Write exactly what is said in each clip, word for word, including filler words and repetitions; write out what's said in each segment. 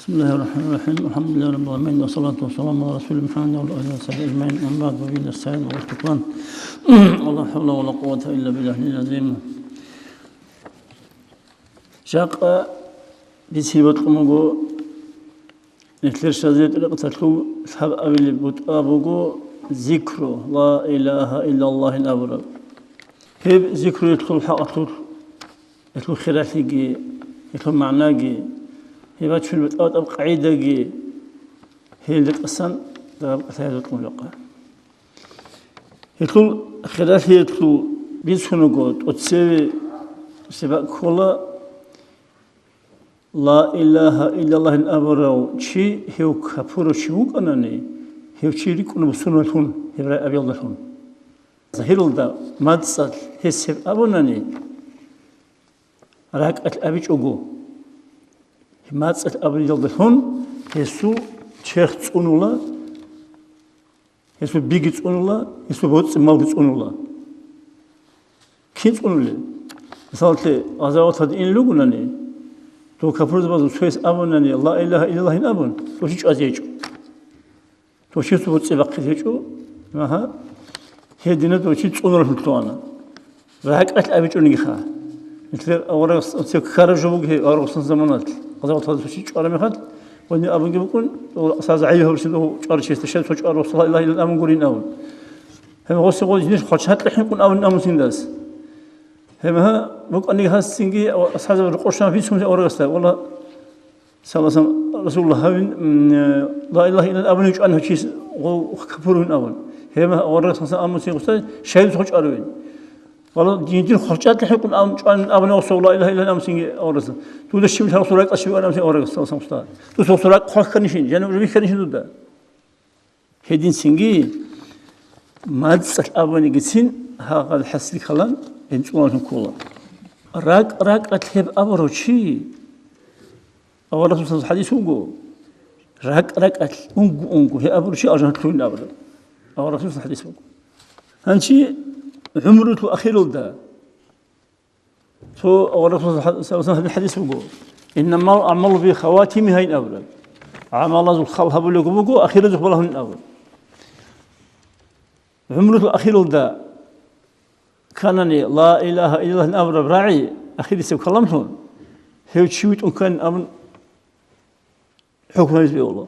بسم الله الرحمن الرحيم. الحمد لله رب العالمين، والصلاة والسلام على رسول محمد وعلى آله وصحبه أجمعين. أما بعد، وبالله السعيد والاستقبال. ولا حول ولا قوة إلا بالله العلي العظيم. Жакъа бицине бокьун буго, нилъер шазие тӀарикъаталъул лъабабилеб бутӀа буго зикру, ла илагьа иллаллагьин абураб. Гьеб зикруялъул хӀакъалъулъ, гьелъул хиралъиги, гьелъул магӀнаги, гьеб бачун батӀа-батӀаб къагӀидаги, гьелда тӀасан дагьаб кӀалъазе бокьун буго. Гьелъул хиралъиялъул бицунаго тӀоцеве себаб ккола, ла илагьа иллаллагьин абурав чи гьев капурав чи вукӀанани, гьев чи рикӀкӀуна бусурманлъун, гьеб рагӀабиялдалъун. Загьиралда мацӀалъ гьес гьеб абунани, ракӀалъ абичӀого, мацӀалъ абуниялдалъун гьесул черх цӀунула, гьесул биги цӀунула, гьесул боцӀи-малги цӀунула. Кин цӀунулел? Мисалалъе, гъазаваталде инел ругонани, дов капурзабазул цояс абунани, ла илагьа иллаллагьин абун, дов чи чӀвазе гьечӀо. Дов чи цо боцӀи бахъизе гьечӀо, магьа, гьедина дов чи цӀунула лъугьана. РакӀалъ абичӀонигиха. Нилъер аварагас цебе ккараб жо буго гьеб, аварагасул заманалъ. Гъазаваталде цо чи чӀвараб мехалъ, гъодин абунги букӀун, асхӀабаз гӀайиб гьабурабщинаб чӀварав чиясда, щай цо чӀварав, ла илагьа иллаллагь абун гурин абун. Гьеб гъосе гъо жиндир хвалчагӀат лъугьинкъун абун намусиндас. Гьеб гьа букӀаниги гьасинги асхӀабзабаз рокъов щван бицунеб аварагасда, валлагь, саллаллагьу гӀалайгьи ва саллам, Расулуллагь гьавин, м, э, ла илагьа иллаллагь абуни чӀван гьав чияс гъов капурвин абун. Гьеб гьа аварагас гьасан амусин гъосда, щай цо чӀваравин? Валлагь, жиндир хвалчагӀат лъугьинкъун абун чӀван абуни гъосда ла илагьа иллаллагь амусинги аварагасда. Дуда щиб лъала, цо ракӀалъ щиб ана амусин аварагас, саллаллагьу гӀалайгьи ва саллам. Дуда цо ракӀ хъвахьанищин, жаниб уже бихьанищин дуда? Гьединцинги мацӀалъ абунигицин гьагъал хӀасил калам гьенцӀулалъун ккола. РакӀ-ракӀалъ гьеб абурав чи, аварагасул хӀадис буго, ракӀ-ракӀалъ, унго-унго гьеб абурав чи алжаналъ лъугьин абураб. Аварагасул хӀадис буго. Гьанчи гӀумрулъул ахиралда Цо аварагасул хӀа-, саллаллагьу гӀалайгьи ва саллам хӀадис буго, «Иннамал аъмалу би хаватимигьа», – ин абураб. ГӀамалазул хал гьабулеб буго ахиразухъ балагьун абураб. ГӀумрулъул ахиралда кканани ла илагьа иллаллагь абураб рагӀи ахирисеб каламлъун, гьев чи витӀун кканин абун, хӀукму гьабизе бегьула.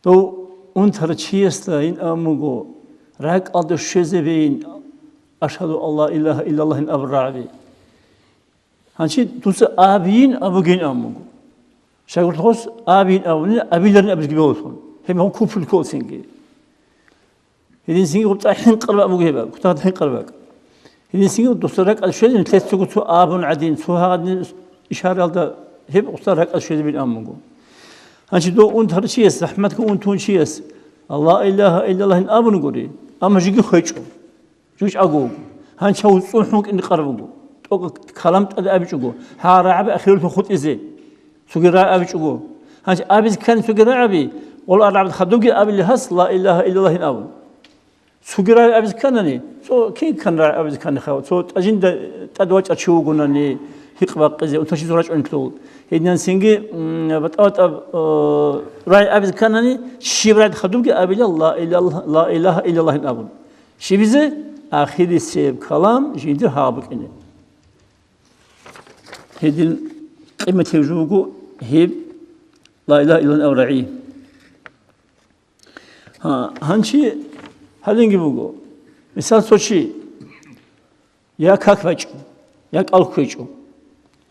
Дов унтарав чиясда ин абун буго, ракӀалде щвезабейин, «Ашгьаду ан ла илагьа иллаллагь» ин абураб рагӀаби. Гьанчи дуца абейин абугейин абун буго. Щайгурелъул гъос абейин абуни, абиларин абизги бегьуларо. Гьеб мехалъ купру кколцинги. Гьединцинги гъуб цӀакъ хӀинкъараб буго гьеб, кутакалда хӀинкъараб. Гьединцинги досда ракӀалде щвезабин, лъецаго цо абун гӀадин, цо гьагъадин ишаралда гьеб гъусда ракӀалде щвезабин абун буго. Гьанчи дов унтарав чияс, захӀматго унтун чияс, «Ла илагьа иллаллагь» ин абун гури, амма жеги хвечӀо. ЖучӀаго вуго. Гьанчи гьав цӀун хӀункӀине къараб буго. ТӀокӀаб калам тӀаде абичӀого, гьагъа рагӀаби ахиралъун хутӀизе. Цоги рагӀи абичӀого. Гьанчи абизе ккани цоги рагӀаби, гъол арагӀаб хадубги абили гьас, «Ла илагьа иллаллагь» ин абун. Цоги рагӀи абизе кканани, цо кин ккан рагӀи абизе кканиха, цо тӀажинда тӀад вачӀарав чи вугонани, гьикъ бакъизе, унтарав чиясул рачӀунелъул. Гьединанцинги, м, батӀа-батӀа, э, рагӀи абизе кканани, щиб рагӀи хадубги абила, «Ла илагьа, ла илагьа иллаллагь» ин абун. Щибизе? Ахирисеб калам жиндир гьагъаб букӀине. Гьедин къиматаб жо буго гьеб «Ла илагьа иллаллагь» абураб рагӀи. Гьа, гьанчи гьадинги буго. Мисал, цо чи я как бачӀо, я кӀал кквечӀо,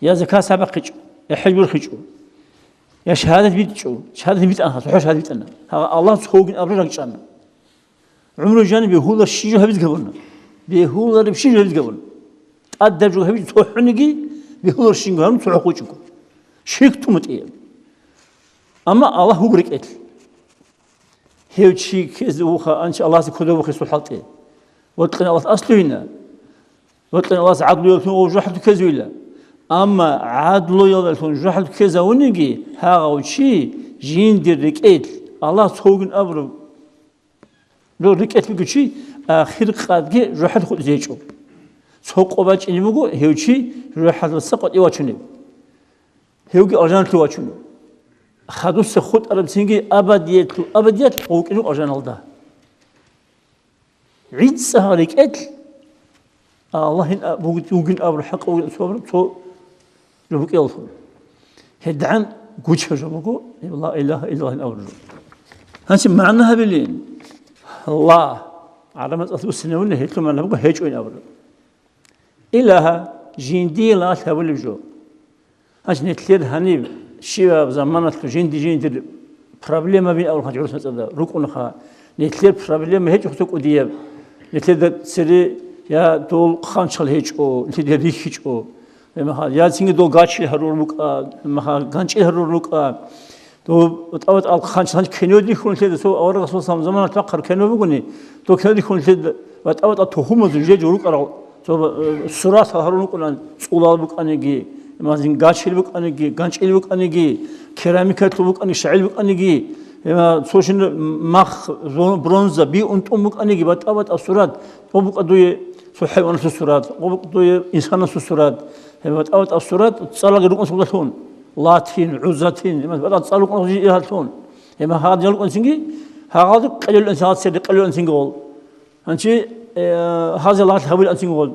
я закат сабахъичӀо, я хӀеж борхичӀо, я шагьадат битӀичӀо, шагьадат битӀана, гьалъухъ шагьадат битӀана. Гьагъа Аллагь цо вугин абураб ракӀчӀана. ГӀумру жаниб бегьуларищ жо гьабизе гьабуна. Бегьуларищ жо гьабизе гьабуна. ТӀадаб жо гьабизе цохӀониги, бегьуларищинго гьабун цохӀо хъучӀого. Ширк тумутӀияб. Амма Аллагь вуго рекӀелъ. Гьев чи ккезе вуха, анчи Аллагьасе кодоб вухесул хӀалтӀи. Вокьун Аллагьас аслугьина. Вокьун Аллагьас гӀадлуялдалъун жужахӀалде ккезавила. Амма гӀадлуялдалъун жужахӀалде ккезавуниги, гьагъав чи жиндир рекӀелъ Аллагь цо вугин абураб Дов рикӀкӀад бугев чи ахир къадги жужахӀалде хутӀизе гьечӀо. Цо къо бачӀине буго гьев чи жужахӀалдаса къватӀиве вачунеб. Гьевги алжаналъув вачуна. Хадуса хутӀарабцинги абадиялъул абадият гъов вукӀине вукӀа алжаналда. ГӀицӀцӀагьа рекӀелъ Аллагьин а-, бугин, вугин абураб хӀакъ вугин цо, цо жо букӀиналъул. ГьедигӀан гучаб жо буго, ла илагьа иллаллагьин абураб жо. Гьанже магӀна гьабилин. Ла. ГӀараб мацӀалъ буссинабуна, гьелъул магӀна буго гьечӀоин абураб. Илагьа, жиндие лагъ гьабулеб жо. Гьанже нилъер гьаниб щиваб заманалъ жинди-жиндир проблемаби абулхъан гӀурус мацӀалда рукӀунаха. Нилъер проблема гьечӀо цо кӀудияб. Нилъеда цере я дол хъанчал гьечӀо, нилъеда рихьичӀо. Гьебмехалъ, я цинги дол гачил гьарурун рукӀа, гьебмехалъ, ганчӀил гьарурун рукӀа. Дов тӀават ал хъанчал гьанж кино дихьун лъеда, цо аварагасул сам заманалъ бахъараб кино бугони, дов кино дихьун лъеда ва тӀават ал тухумазул жеж рукӀарал, цо, э, суратал гьарун рукӀуна, цӀулал букӀаниги, мазин гачил букӀаниги, ганчӀил букӀаниги, керамикалъул букӀаниги, шагӀил букӀаниги, э, цо шин мах, зо-, бронза, би унтӀун букӀаниги, батӀа-батӀа сурат, дов букӀа дуе цо хӀайванасул сурат, дов букӀа дуе инсанасул сурат, э, батӀа-батӀа сурат, цӀалаги рукӀун сугъдалъун. Латин, ГӀузатин, гьебмехалъ батӀа цӀалукъун жи-, гьалъун. Гьебмехалъ гьадин гьалукъун цинги, гьагъалда къелелъун цинги, гьагъал церде къелелъун цинги гъол. Гьанчи, э, гьазе лагълъи гьабулелъун цинги гъол.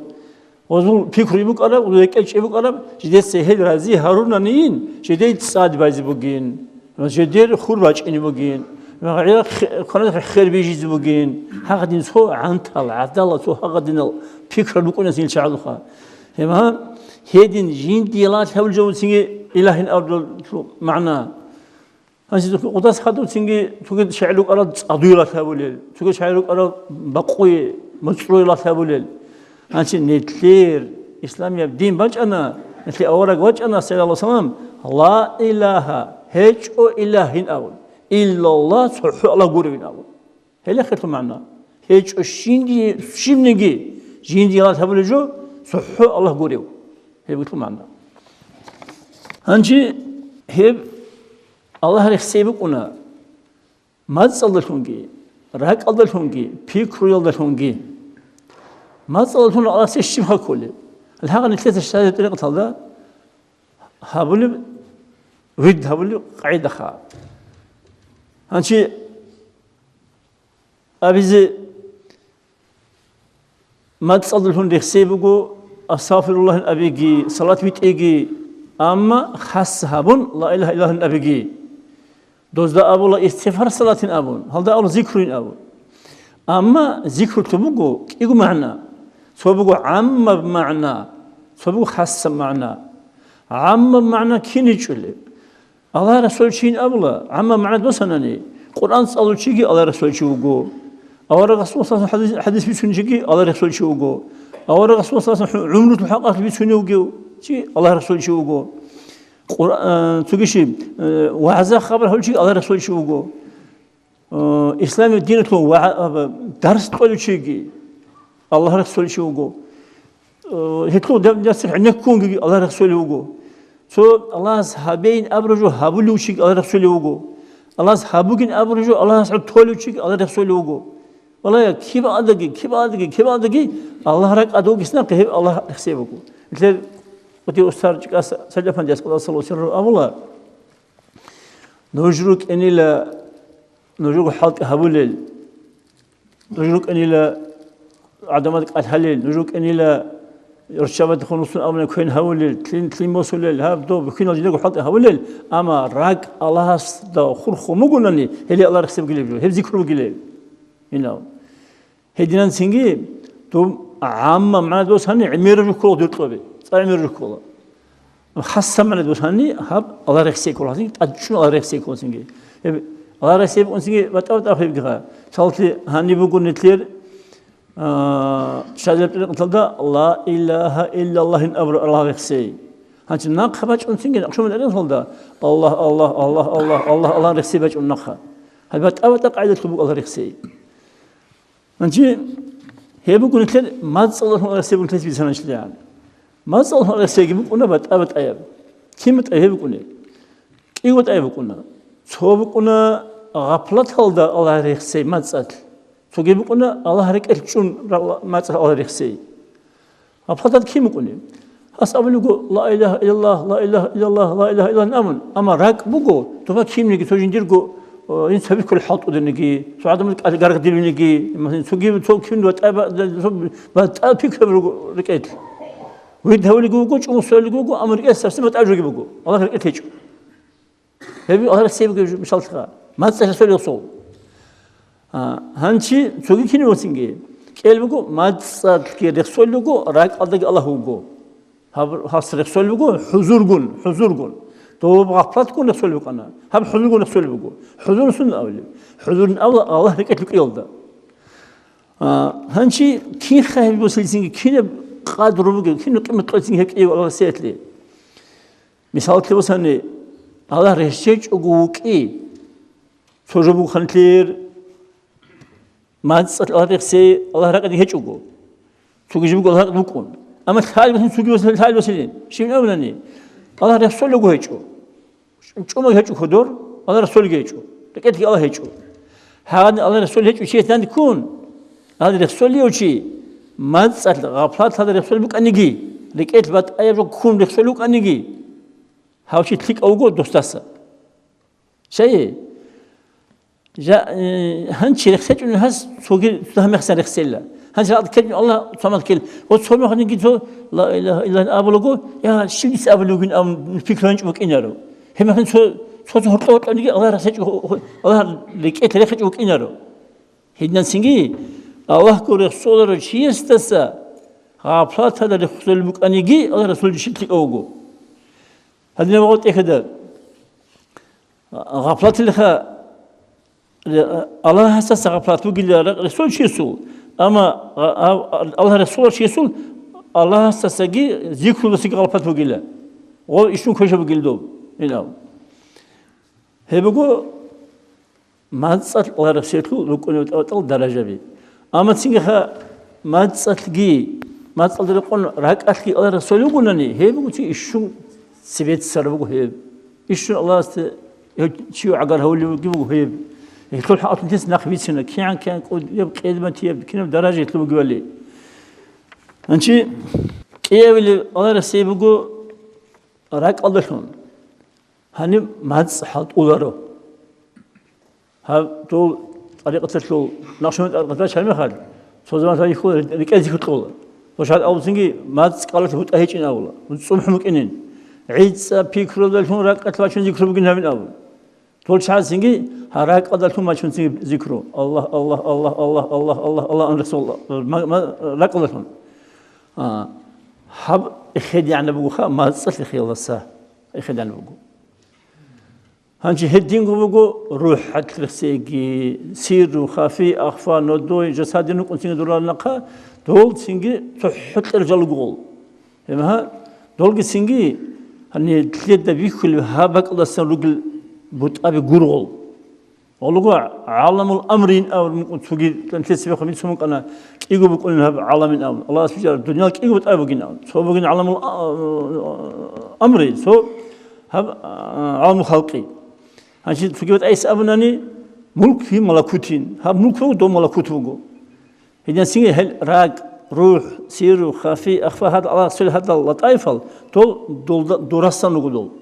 Гъозул пикруй букӀараб, гъозул рекӀел чӀей букӀараб, жидеца гьел рази гьарунанийин, жидей цӀад байзе бугин, жидер хур бачӀине бугин, гӀе-, хе-, кваналъ хер бижизе бугин. Гьагъадин цо гӀантал, гӀадала цо гьагъадинал пикрал букӀунасин чагӀалуха. Гьебмехалъ, гьедин жиндие лагълъи гьабулеб жо буцинги илагьин абуралъул магӀна. Гьанже къудас хадуб цинги цоги шагӀир рукӀарал цӀадуе лагълъи гьабулел, цоги шагӀир рукӀарал бакъуе, моцӀрое лагълъи гьабулел. Гьанже нилъер исламияб дин бачӀана, нилъер авараг вачӀана, саллаллагьу гӀалайгьи ва саллам, ла илагьа, гьечӀо илагьин абун, иллаллагь, цохӀо Аллагь гуревин абун. Гьеле херлъун магӀна. ГьечӀо щинги-, щибниги жиндие лагълъи гьабулеб жо, цохӀо Аллагь гурев. Гьеб буго магӀна. Гьанже гьеб Аллагь рехсей букӀуна мацӀалдалъунги, ракӀалдалъунги, пикруялдалъунги. МацӀалдалъун Аллагьасде щиб хӀал кколеб? Гьагъа нилъеца шагьараб тӀарикъаталда гьабулеб, вирд гьабулеб къагӀидаха. Гьанже абизе мацӀалдалъун рехсей буго, астагъфируллагьин абиги, салат витӀеги, амма хас гьабун, ла илагьа иллаллагьин абиги. Дозда абула истигъфар салатин абун, гьалда абула зикруйин абун. Амма зикрулъун буго кӀиго магӀна. Цо буго гӀаммаб магӀна, цо буго хасаб магӀна. ГӀаммаб магӀна кин ричӀчӀулеб? Аллагь Расулчийин абула, гӀамма магӀна досанани, Къуръан цӀалулев чиги Аллагь Расулчи вуго. Авараг Расул саллаллагьу гӀалайгьи ва саллам хӀадис, хӀадис бицунев чиги Аллагь Расулчи вуго. Авараг Расул саллаллагьу гӀалайгьи ва саллам гӀумрулъул хӀакъалъулъ бицунев вугев чи Аллагь Расулчи вуго. Къур-, а, цоги щиб, э, вагӀза хабар гьабулев чиги Аллагь Расулчи вуго. Э, исламияб диналъул ва-, а, дарс кьолев чиги Аллагь Расулчи вуго. Э, гьелъул даб-, дасихъ гӀенеккунги Аллагь Расулев вуго. Цо Аллагьас гьабейин абураб жо гьабулев чиги Аллагь Расулев вуго. Аллагьас гьабугин абураб жо Аллагьас гьаб толев чиги Аллагь Расулев вуго. Валлагь, киб гӀадаги, киб гӀадаги, киб гӀадаги Аллагь ракӀалда вугес нахъе гьеб Аллагь рехсей буго. Нилъер устар чӀикӀас Саид-афандияс, къадасаллагьу сиррагьу, абула, нуж рукӀинила, нужего хӀалтӀи гьабулел, нуж рукӀинила гӀадамаз кӀалъалел, нуж рукӀинила руччабазда хун вуссун абуна квен гьавулел, лъим, лъим босулел, гьаб доб бухьинал жиндирго хӀалтӀи гьавулел, амма ракӀ Аллагьасда хурхун бугонани, гьеле Аллагь рехсей бугилеб жо, гьеб зикру бугилеб. Гьединан цинги доб гӀамма магӀна досани гӀемераб жо ккола дир кьоби, цӀа гӀемераб жо ккола. Хасса магӀна досани гьаб Аллагь рехсей ккола, цинги тӀадчӀун Аллагь рехсей ккола цинги. Гьеб Аллагь рехсей букӀун цинги батӀа-батӀа хӀебгиха. Мисаллъи, гьаниб буго нилъер, а, шагьараб тӀарикъаталда ла илагьа иллаллагьин абураб Аллагь рехсей. Гьанчи нахъа бачӀун цинги нахъшумал тӀарикъаталда Аллагь, Аллагь, Аллагь, Аллагь, Аллагь, Аллагь рехсей бачӀун нахъа. Гьеб батӀа-батӀа къагӀидалъуб буго Аллагь рехсей. Гьанже гьеб буго нилъер мацӀалдалъун рехсей буго нилъер бицанашлъигӀан. МацӀалдалъун рехсейги букӀуна батӀа-батӀаяб. Кин батӀа гьеб букӀунеб? КӀиго батӀа гьеб букӀуна. Цо букӀуна гъаплаталда Аллагь рехсей мацӀалъ. Цоги букӀуна Аллагь рекӀелъ чӀун ра-, мацӀалъ Аллагь рехсей. Гъаплаталда кин букӀунеб? Гьас абулеб буго: «Ла илагьа иллаллагь, ла илагьа иллаллагь, ла илагьа иллаллагь», амун. Амма ракӀ буго, доба кинниги, цо жиндирго, э, инсабихьул хӀалтӀудениги, цо гӀадамал кӀал-, гаргадилвиниги, масалан, цоги цо кин ватӀа ба-, цо батӀа пикру буго рекӀелъ. Вирд гьавулеги вуго, чӀумусулелги вуго, амма рекӀелъ сарси батӀа жоги буго. Аллагь рекӀелъ гьечӀо. Гьеб Аллагь рехсей бугеб мисаллъха. МацӀалъ рехсолев гьесул. А, гьанчи цоги кине вугоцинги. КӀел буго, мацӀалъги рехсолев вуго, ракӀалдаги Аллагь вуго. Гьаб-, гьас рехсолев вуго хӀузургун, хӀузургун. Дов гъафлатгун рехсолев вукӀана. Гьаб хӀузургун рехсолев вуго. ХӀузурун сунда абулеб? ХӀузурун абула Аллагь рекӀелъ вукӀиялда. А, гьанчи кинха гьеб босилцинги, кинаб къадру бугеб, кинаб къимат кьолцинги гьеб кӀияб Аллагь рехсеялъе? Мисаллъи босани, Аллагь рехсечӀого вукӀи, цо жо буго ханлъир, мацӀалъ Аллагь рехсей, Аллагь ракӀалде гьечӀого, цоги жо буго Аллагь ракӀалде вукӀун. Амма лъалеб босани, цоги босани, лъалеб босилин. Щибин абунани, Аллагь рехсолего гьечӀо, чӀумаги гьечӀо кодор, Аллагь рехсолги гьечӀо, рекӀелъги Аллагь гьечӀо. Гьагъадин Аллагь рехсол гьечӀо чияс данде ккун, Аллагь рехсолев чи, мацӀалъ гъафлаталда рехсол букӀаниги, рекӀелъ батӀаяб жо ккун рехсол букӀаниги, гьав чи лъикӀав вуго досдаса. Шайи? Жа-, э, гьанчи рехсечӀун гьас цоги цо гьамехсан рехсела. Гьанчи ракъ ккечӀун Аллагь цамал ккел. О, цо механиги цо ла илагьа иллаллагь абулаго, я, щиб дица абулев вугин абун пикру гьанчӀ букӀинаро. Гьебмехалъ цо, цо-цо гьоркьо-гьоркьониги Аллагь рехсечӀо, Аллагь рекӀелъ рехсечӀо букӀинаро. Гьединанцинги Аллагьго рехсоларо чиясдаса гъафлаталда рехсол букӀаниги, Аллагь Расул жиндир лъикӀав вуго. Гьадинаб гъотӀехъада гъафлатилха, Аллагьасдаса гъафлат бугила рехсол чиясул, амма а-, а-, Аллагь рехсоларев чиясул Аллагьасдасаги зикрулдасаги гъафлат бугила. Гъо ишун квеша бугила доб, инав. Гьеб буго мацӀалъ Аллагь рехсеялъул рукӀунев тӀатӀал даражаби. Амма цинги ха мацӀалъги, мацӀалда рекъон ракӀалъги Аллагь рехсолев вугонани, гьеб буго цин ишшун цебеццараб буго гьеб. Ишшун Аллагьасде гьев чи гӀагар гьавулев вугев вуго гьеб. Гьелъул хӀакъалъулъ нахъ бицина, кигӀан-кигӀан кӀудияб, къедматияб, кинаб даража гьелъул бугебали. Гьанчи кӀиявилеб Аллагь рехсей буго ракӀалдалъун. Гьаниб мацӀ хӀалтӀуларо. Гьаб дол тӀарикъаталъул, Накъшбанди тӀарикъат бачараб мехалъ, цо заман цо йихьула, рекӀел зикру кьола. Дошад абуцинги, мацӀ кӀалалъ бутӀа гьечӀин абула, цӀумхӀун букӀинин. ГӀицӀа пикрудалъун ракӀалъ бачун зикру бугин гьабин абу. Дол чагӀазцинги гьа ракӀалдалъун бачунцин зикру. Аллагь, Аллагь, Аллагь, Аллагь, Аллагь, Аллагь, Аллагь, Аллагь, Расул, ма-, ма-, ракӀалдалъун. А, гьаб эхедигӀанаб бугоха, мацӀалъ эхиялдаса эхедигӀанаб буго. Гьанже гьединго буго рухӀалъ рехсейги, сирру, хафи, ахфа, нодой, жасадин рукӀунцинги дурарал нахъа, долцинги цохӀо кьер жал руго гъол. Гьеб гьа, долги цинги, гьанир лъеда бихьулеб гьаб бакӀалдасан ругел бутӀаби гуро гъол. Гъолго гӀаламул амрин абун букӀун цоги, лъеца бехун бицун букӀана, кӀиго букӀунин гьаб гӀаламин абун. Аллагьас бижараб дуниял кӀиго бутӀа бугин абун. Цо бугин гӀаламул а-, амри, цо гьаб, а, гӀаламул халкъи. Гьанже цоги батӀайс абунани, мулк гьи малакутин. Гьаб мулк буго, дов малакут буго. Гьединцинги гьел ракӀ, рухӀ, сирру, хафи, ахфа гьадал Аллагьасул гьадал латӀаифал, дол, долда, дурасан руго дол.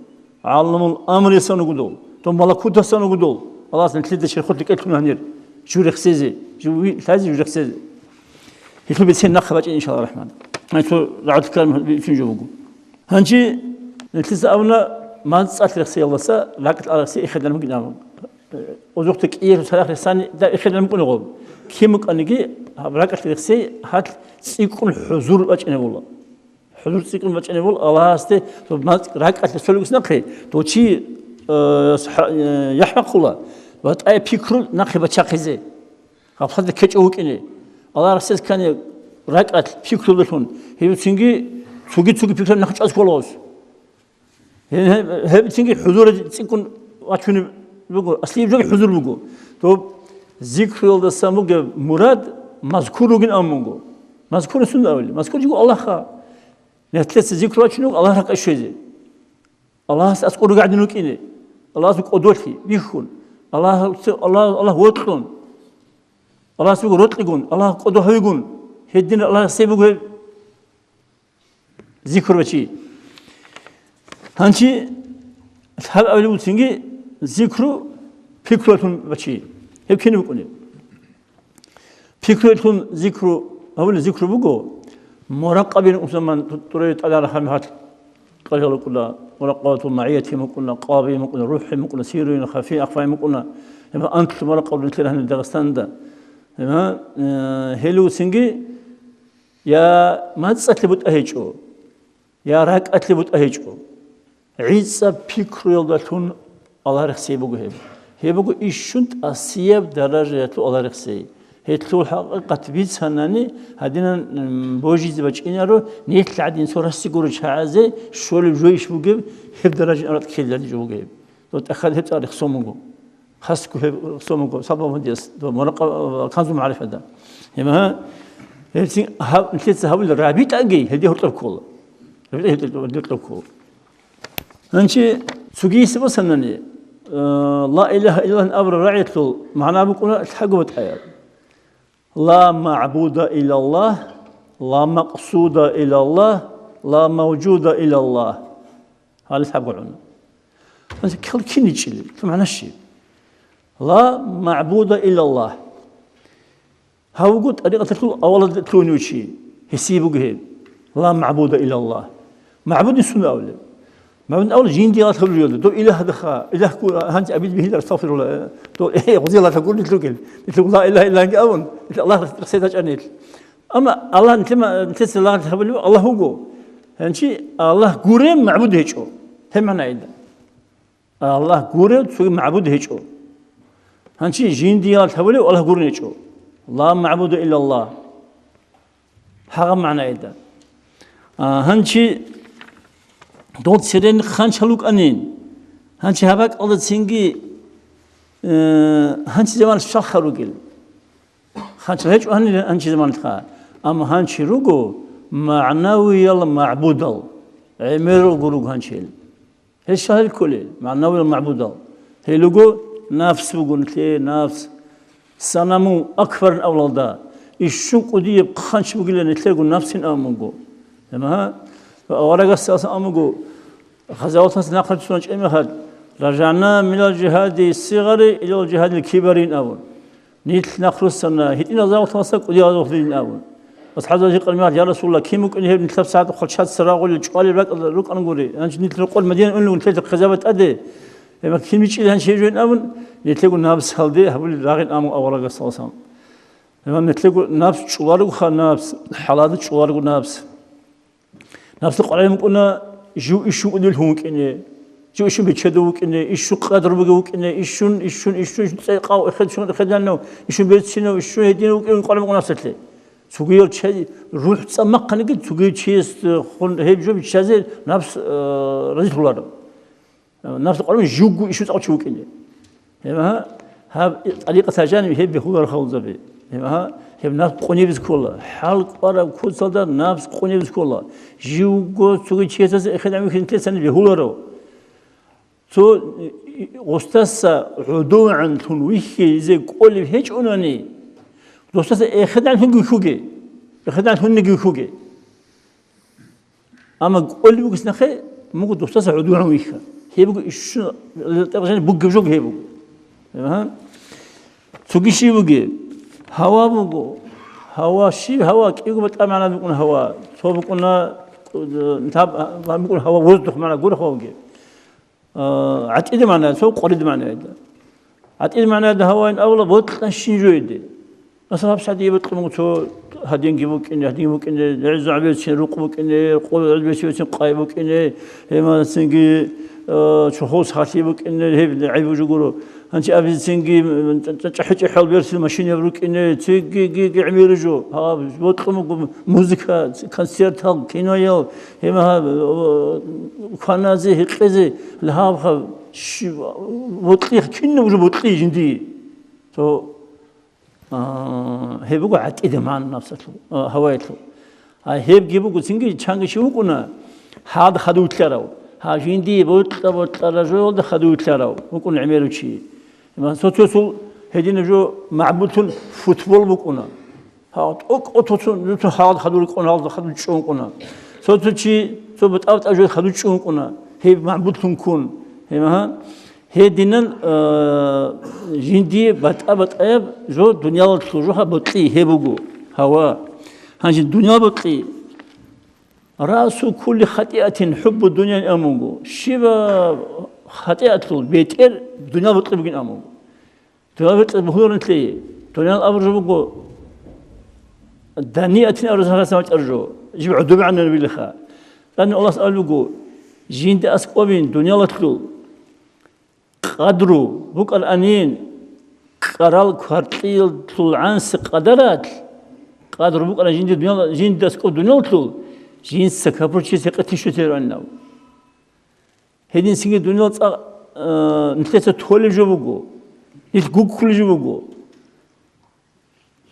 ГӀаламул амрисан руго дол. Дол малакутасан руго дол. Аллагьас нилъеда черхолъи кӀелъун гьанир. Жу рехсезе, жу ви-, лъазе жу рехсезе. Гьелъул бицен нахъа бачӀин, иншаллагь рахман. Гьанже цо рагӀулъ ккараб бицун жо буго. Гьанже нилъеца абуна, мацӀалъ рехсеялдаса ракӀалъ рехсей эхедан бугин абун. Озухъе кӀиялъул цадахъ рехсани даб эхедан букӀунего. Кин букӀаниги, гьаб ракӀалъ рехсей гьалъ цӀикӀкӀун хӀузур бачӀинеб була. ХӀузур цӀикӀкӀун бачӀинеб була Аллагьасде, доб мацӀ ракӀалъ рехсолев вугес нахъе, дов чи, э, сахӀа-, э, яхӀ бахъула, батӀай пикру нахъе бачахъизе. Гъафлаталда ккечӀев вукӀине. Аллагь рехсез ккани ракӀалъ пикрудалъун, гьеб цинги цоги-цоги пикру нахъе чӀваз ккола гъос. Гьеб-, гьеб-, гьеб цинги хӀузур цӀикӀкӀун вачунеб буго, аслияб жоги хӀузур буго. Доб зикруялдасан бугеб мурад мазкур ругин абун буго. Мазкур сунда абули? Мазкур жиго Аллагьха. Нилъеца зикру вачунеб буго Аллагь ракӀалде щвезе. Аллагьас аскӀор ругел гӀадин рукӀине. Аллагьасул кӀодолъи бихьун. Аллагь, Аллагь, Аллагь вокьун. Аллагьас буго рокьигун, Аллагь кӀодо гьавигун. Гьедин Аллагьас гьеб буго гьеб. Зикру бачи. Гьанчи лъабабилеб буцинги зикру пикруялъун бачи. Гьеб кин букӀунеб? Пикруялъун зикру, гьабулеб зикру буго, муракъабин усаман ту-, туре тӀадара хӀамихӀал къалъал рукӀуна, муракъабатул магӀиятин букӀуна, къабин букӀуна, рухӀин букӀуна, сирруин, хафи, ахфаин букӀуна. Гьеб анлъ муракъаб нилъер гьаниб Дагъистанда. Гьеб, э, гьеле уцинги я мацӀалъе бутӀа гьечӀо. Я ракӀалъе бутӀа гьечӀо. ГӀицӀаб пикруялдалъун Аллагь рехсей буго гьеб. Гьеб буго ишшун тӀасияб даражаялъул Аллагь рехсей. Гьелъул хӀакъикъат бицанани, гьадинан, м, божизе бачӀинаро, нилъ гӀадин цо расси гуро чагӀазе щолеб жо иш бугеб, гьеб даражаялъ ккелалде жо буго гьеб. Дов тӀахьад гьеб цӀар рехсон буго. Хасго гьеб рехсон буго, сабаб гьадияс, дов муракъа-, Канзу магӀарифада. Гьеб, гьеб цин гьаб-, нилъеца гьабулел рабитӀаги гьелде гьоркьоб ккола. РабитӀа гьелде гьоркьоб ккола. Гьанчи цогиси босанани, э, ла илагьа иллаллагь абураб рагӀиялъул магӀна букӀуна лъаго батӀаяб. Ла магӀбуда иллаллагь, ла макъсуда иллаллагь, ла мавжуда иллаллагь. Гьале лъабго гӀуна. Гьанчи кал кин ичӀили, цо магӀна щиб? Ла магӀбуда иллаллагь. Гьав вуго тӀарикъаталъул авалалда лъугьунев чи, гьесие буго гьеб. Ла магӀбуда иллаллагь. МагӀбудин сунда авлеб? МагӀбудин авлеб жинди гьалъул жуялда. Дов илагь даха, илагь гу-, гьанчи абил бихьилар, астагъфируллагь. Дов, э, гъозиялда гурнилъ ругел. Нилъ ла илагьа иллаллагьги абун, нилъ Аллагь рехсей дачӀанил. Амма Аллагь нилъема-, нилъеца лагъ гьабулев Аллагь вуго. Гьанчи Аллагь гуреб магӀбуд гьечӀо. Гьеб магӀна ида. Аллагь гурев цоги магӀбуд гьечӀо. Гьанчи жиндиялъ гьабулев Аллагь гурун гьечӀо. Ла магӀбуда иллаллагь. Гьагъаб магӀна ида. А, гьанчи дол церен ханчал рукӀанин. Гьанчи гьаб бакӀалда цинги, э, гьанчи заман щалха ругел. Ханчал гьечӀо гьанир гьанчи заманалъха. Амма гьанчи руго магӀнавиял магӀбудал. ГӀемералго руго гьанчил. Гьес щай кколел, магӀнавиял магӀбудал? Гьел руго нафс бугун, нилъее нафс. Санаму акбарин авлалда, ишшун кӀудияб хъанч бугилан нилъерго нафсин абун буго. Гьема, ва аварагас саллаллагьу гӀалайгьи ва саллам абун буго, гъазаваталъ нахъа цун чӀемехалъ, ражагӀна минал жигьади сигъари илал жигьадил кибарин абун. Нилъ нахъ руссана, гьитӀинал гъазаваталдаса кӀудиял гъазаваталдин абун. АсхӀабзабаз гьикъана, я Расулаллагь, кин букӀин гьеб нилъер сагӀат хъалчад церагъулел чӀвалел ракӀ-, рукӀан гури, гьанже нилъер къо Мадинаялда унел унтелда хъезабе тӀаде, гьеб кин бичӀчӀила гьанже гьеб жоин абун, нилъего напсалде гьабулел рагъин абун аварагас саллаллагьу гӀалайгьи ва саллам. Гьеб нилъего напс чӀоларогоха, напс, хӀалада чӀоларого напс. Напсал къваригӀун букӀуна жив ишшун кӀудияв вукӀине, жив ишшун бечедав вукӀине, ишшун къадар бугев вукӀине, ишшун, ишшун, ишшун, ишшун цӀекъав, эхед-, ишшун эхеданав, ишшун берцинав, ишшун гьединав вукӀине къваригӀун букӀуна напсалъе. Цогияв чияс рухӀ цӀа махъаниги, цогияв чияс, э, хун гьеб жо биччазе напс, э, разилъуларо. Напс къваригӀун живго ишшун цӀакъ чи вукӀине. Гьеб гьа, гьаб тӀарикъаталъ жаниб гьеб бегьуларо халкъзаби. Гьеб гьа, гьеб напс къунебизе ккола. ХӀал кӀвараб куцалда напс къунебизе ккола. Живго цоги чиясда эхедегӀан вихьизе нилъеца бегьуларо. Цо, э, гъустаса гӀодовегӀанлъун вихьизе кӀолеб гьечӀонани, досдаса эхедегӀанлъунги вихьуге. ЭхедегӀанлъунги вихьуге. Амма кӀолеб бугес нахъе, муго досдаса гӀодовегӀан вихьа. Гьеб буго ишшун, тӀагъжан бугеб жо гьеб буго. Агьа. Цоги щиб бугеб? Гьава буго. Гьава щиб? Гьава кӀиго батӀа магӀна букӀуна гьава. Цо букӀуна, э, таб-, гьаб букӀуна гьава, воздух магӀна гуро гьаваги. А, гӀатӀида магӀна, цо къварид магӀна ида. ГӀатӀида магӀна ида гьаваин авла бокьа щин жо иде. Масала, гьаб сагӀат бокьун буго цо гьадинги букӀине, гьадинги букӀине, гӀезегӀан берцин рукъ букӀине, къо гӀезегӀан берцин къай букӀине, гьемацинги, а, чорхол сахлъи букӀине, гьеб гӀайиб жо гуро. Гьанчи абизецинги, м, чӀа-, чӀа-, чӀахӀи-чӀахӀал берцин машинаяб рукӀине, цинги, ги, ги, гӀемеру жо. Гьаб бокьун буго музыка, концертал, киноял, гьема гьаб, о, кваназе, гьекъезе, лагьаб гьаб, щи-, бокьи, кинаб жо бокьи жиндие. Цо, а, гьеб буго гӀатӀида магӀна напсалъул, а, гьаваялъул. А гьебги буго, цинги чанги чи вукӀуна, гьад хадув лъарав. Гьав жиндие бокьа-бокьараб жоялда хадув лъарав вукӀуна гӀемерав чи. Иман цо-цосул гьединаб жо магӀбудлъун футбол букӀуна. Гьав тӀокӀ-тӀоцун, цо гьад хадур кӀун, гьалда хадур чӀун кӀуна. Цо-цо чи, цо батӀа-батӀа жо хадур чӀун вукӀуна, гьеб магӀбудлъун ккун. Гьеб, гьа, гьединан, а, жиндие батӀа-батӀаяб жо дуниялалъул жо гьаб бокьи гьеб буго. Гьава. Гьанже дуниял бокьи. Расу кулли хатӀиатин хӀуббу дуниян амуго. Щибаб хатӀиатлъул бетӀер дуниял бокьи бугин амуго. Дуниял бетӀер бугьуларин лъие. Дуниял абуржу буго, даниятин абуржу сагъасан вачӀаржу. Жиб гӀудубигӀаннабилиха. Тани Аллагьас абулеб буго, жинда аскӀобин дуниялалъул къадру букӀаранин, кӀарал кваркьиялъул гӀанси къадаралъ, къадру букӀаран жинда дуниял-, жинда аскӀоб дуниялалъул, жинца капурчияс гьекъе тищутел ранинав. Гьединлъиги дуниял цӀакъ, э, нилъеца толеб жо буго, нилъ гуккулеб жо буго.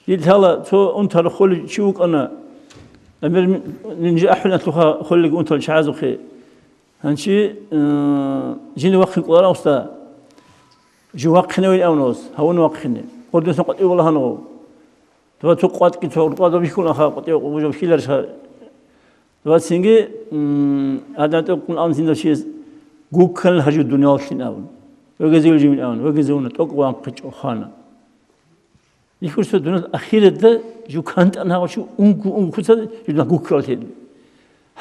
Дил лъала цо унтарахъулев чи вукӀана, амир нинжи ахӀуланалъуха холлиги унтал чагӀазухъе. Гьанчи, э, жинда вахъин кӀоларав уста, жив вахъинавин авнавас, гьавун вахъине. Гъордасан къватӀив валагьана гъов. Дова цо къватӀги цо рукъадав бихьунаха, къватӀив къугъужав хьиларша. Ва цинги, м, гьадин гьатӀи ккун абун цинда чияс гукканил гьажу дунияллъин абун. Вегезевил живин абун, вегезевуна, тӀокӀ ванхъичӀо хвана. Ихурса дунал ахиратда жу кантӀан гьавачи унку-, ункуца жу гуккарал гьедин.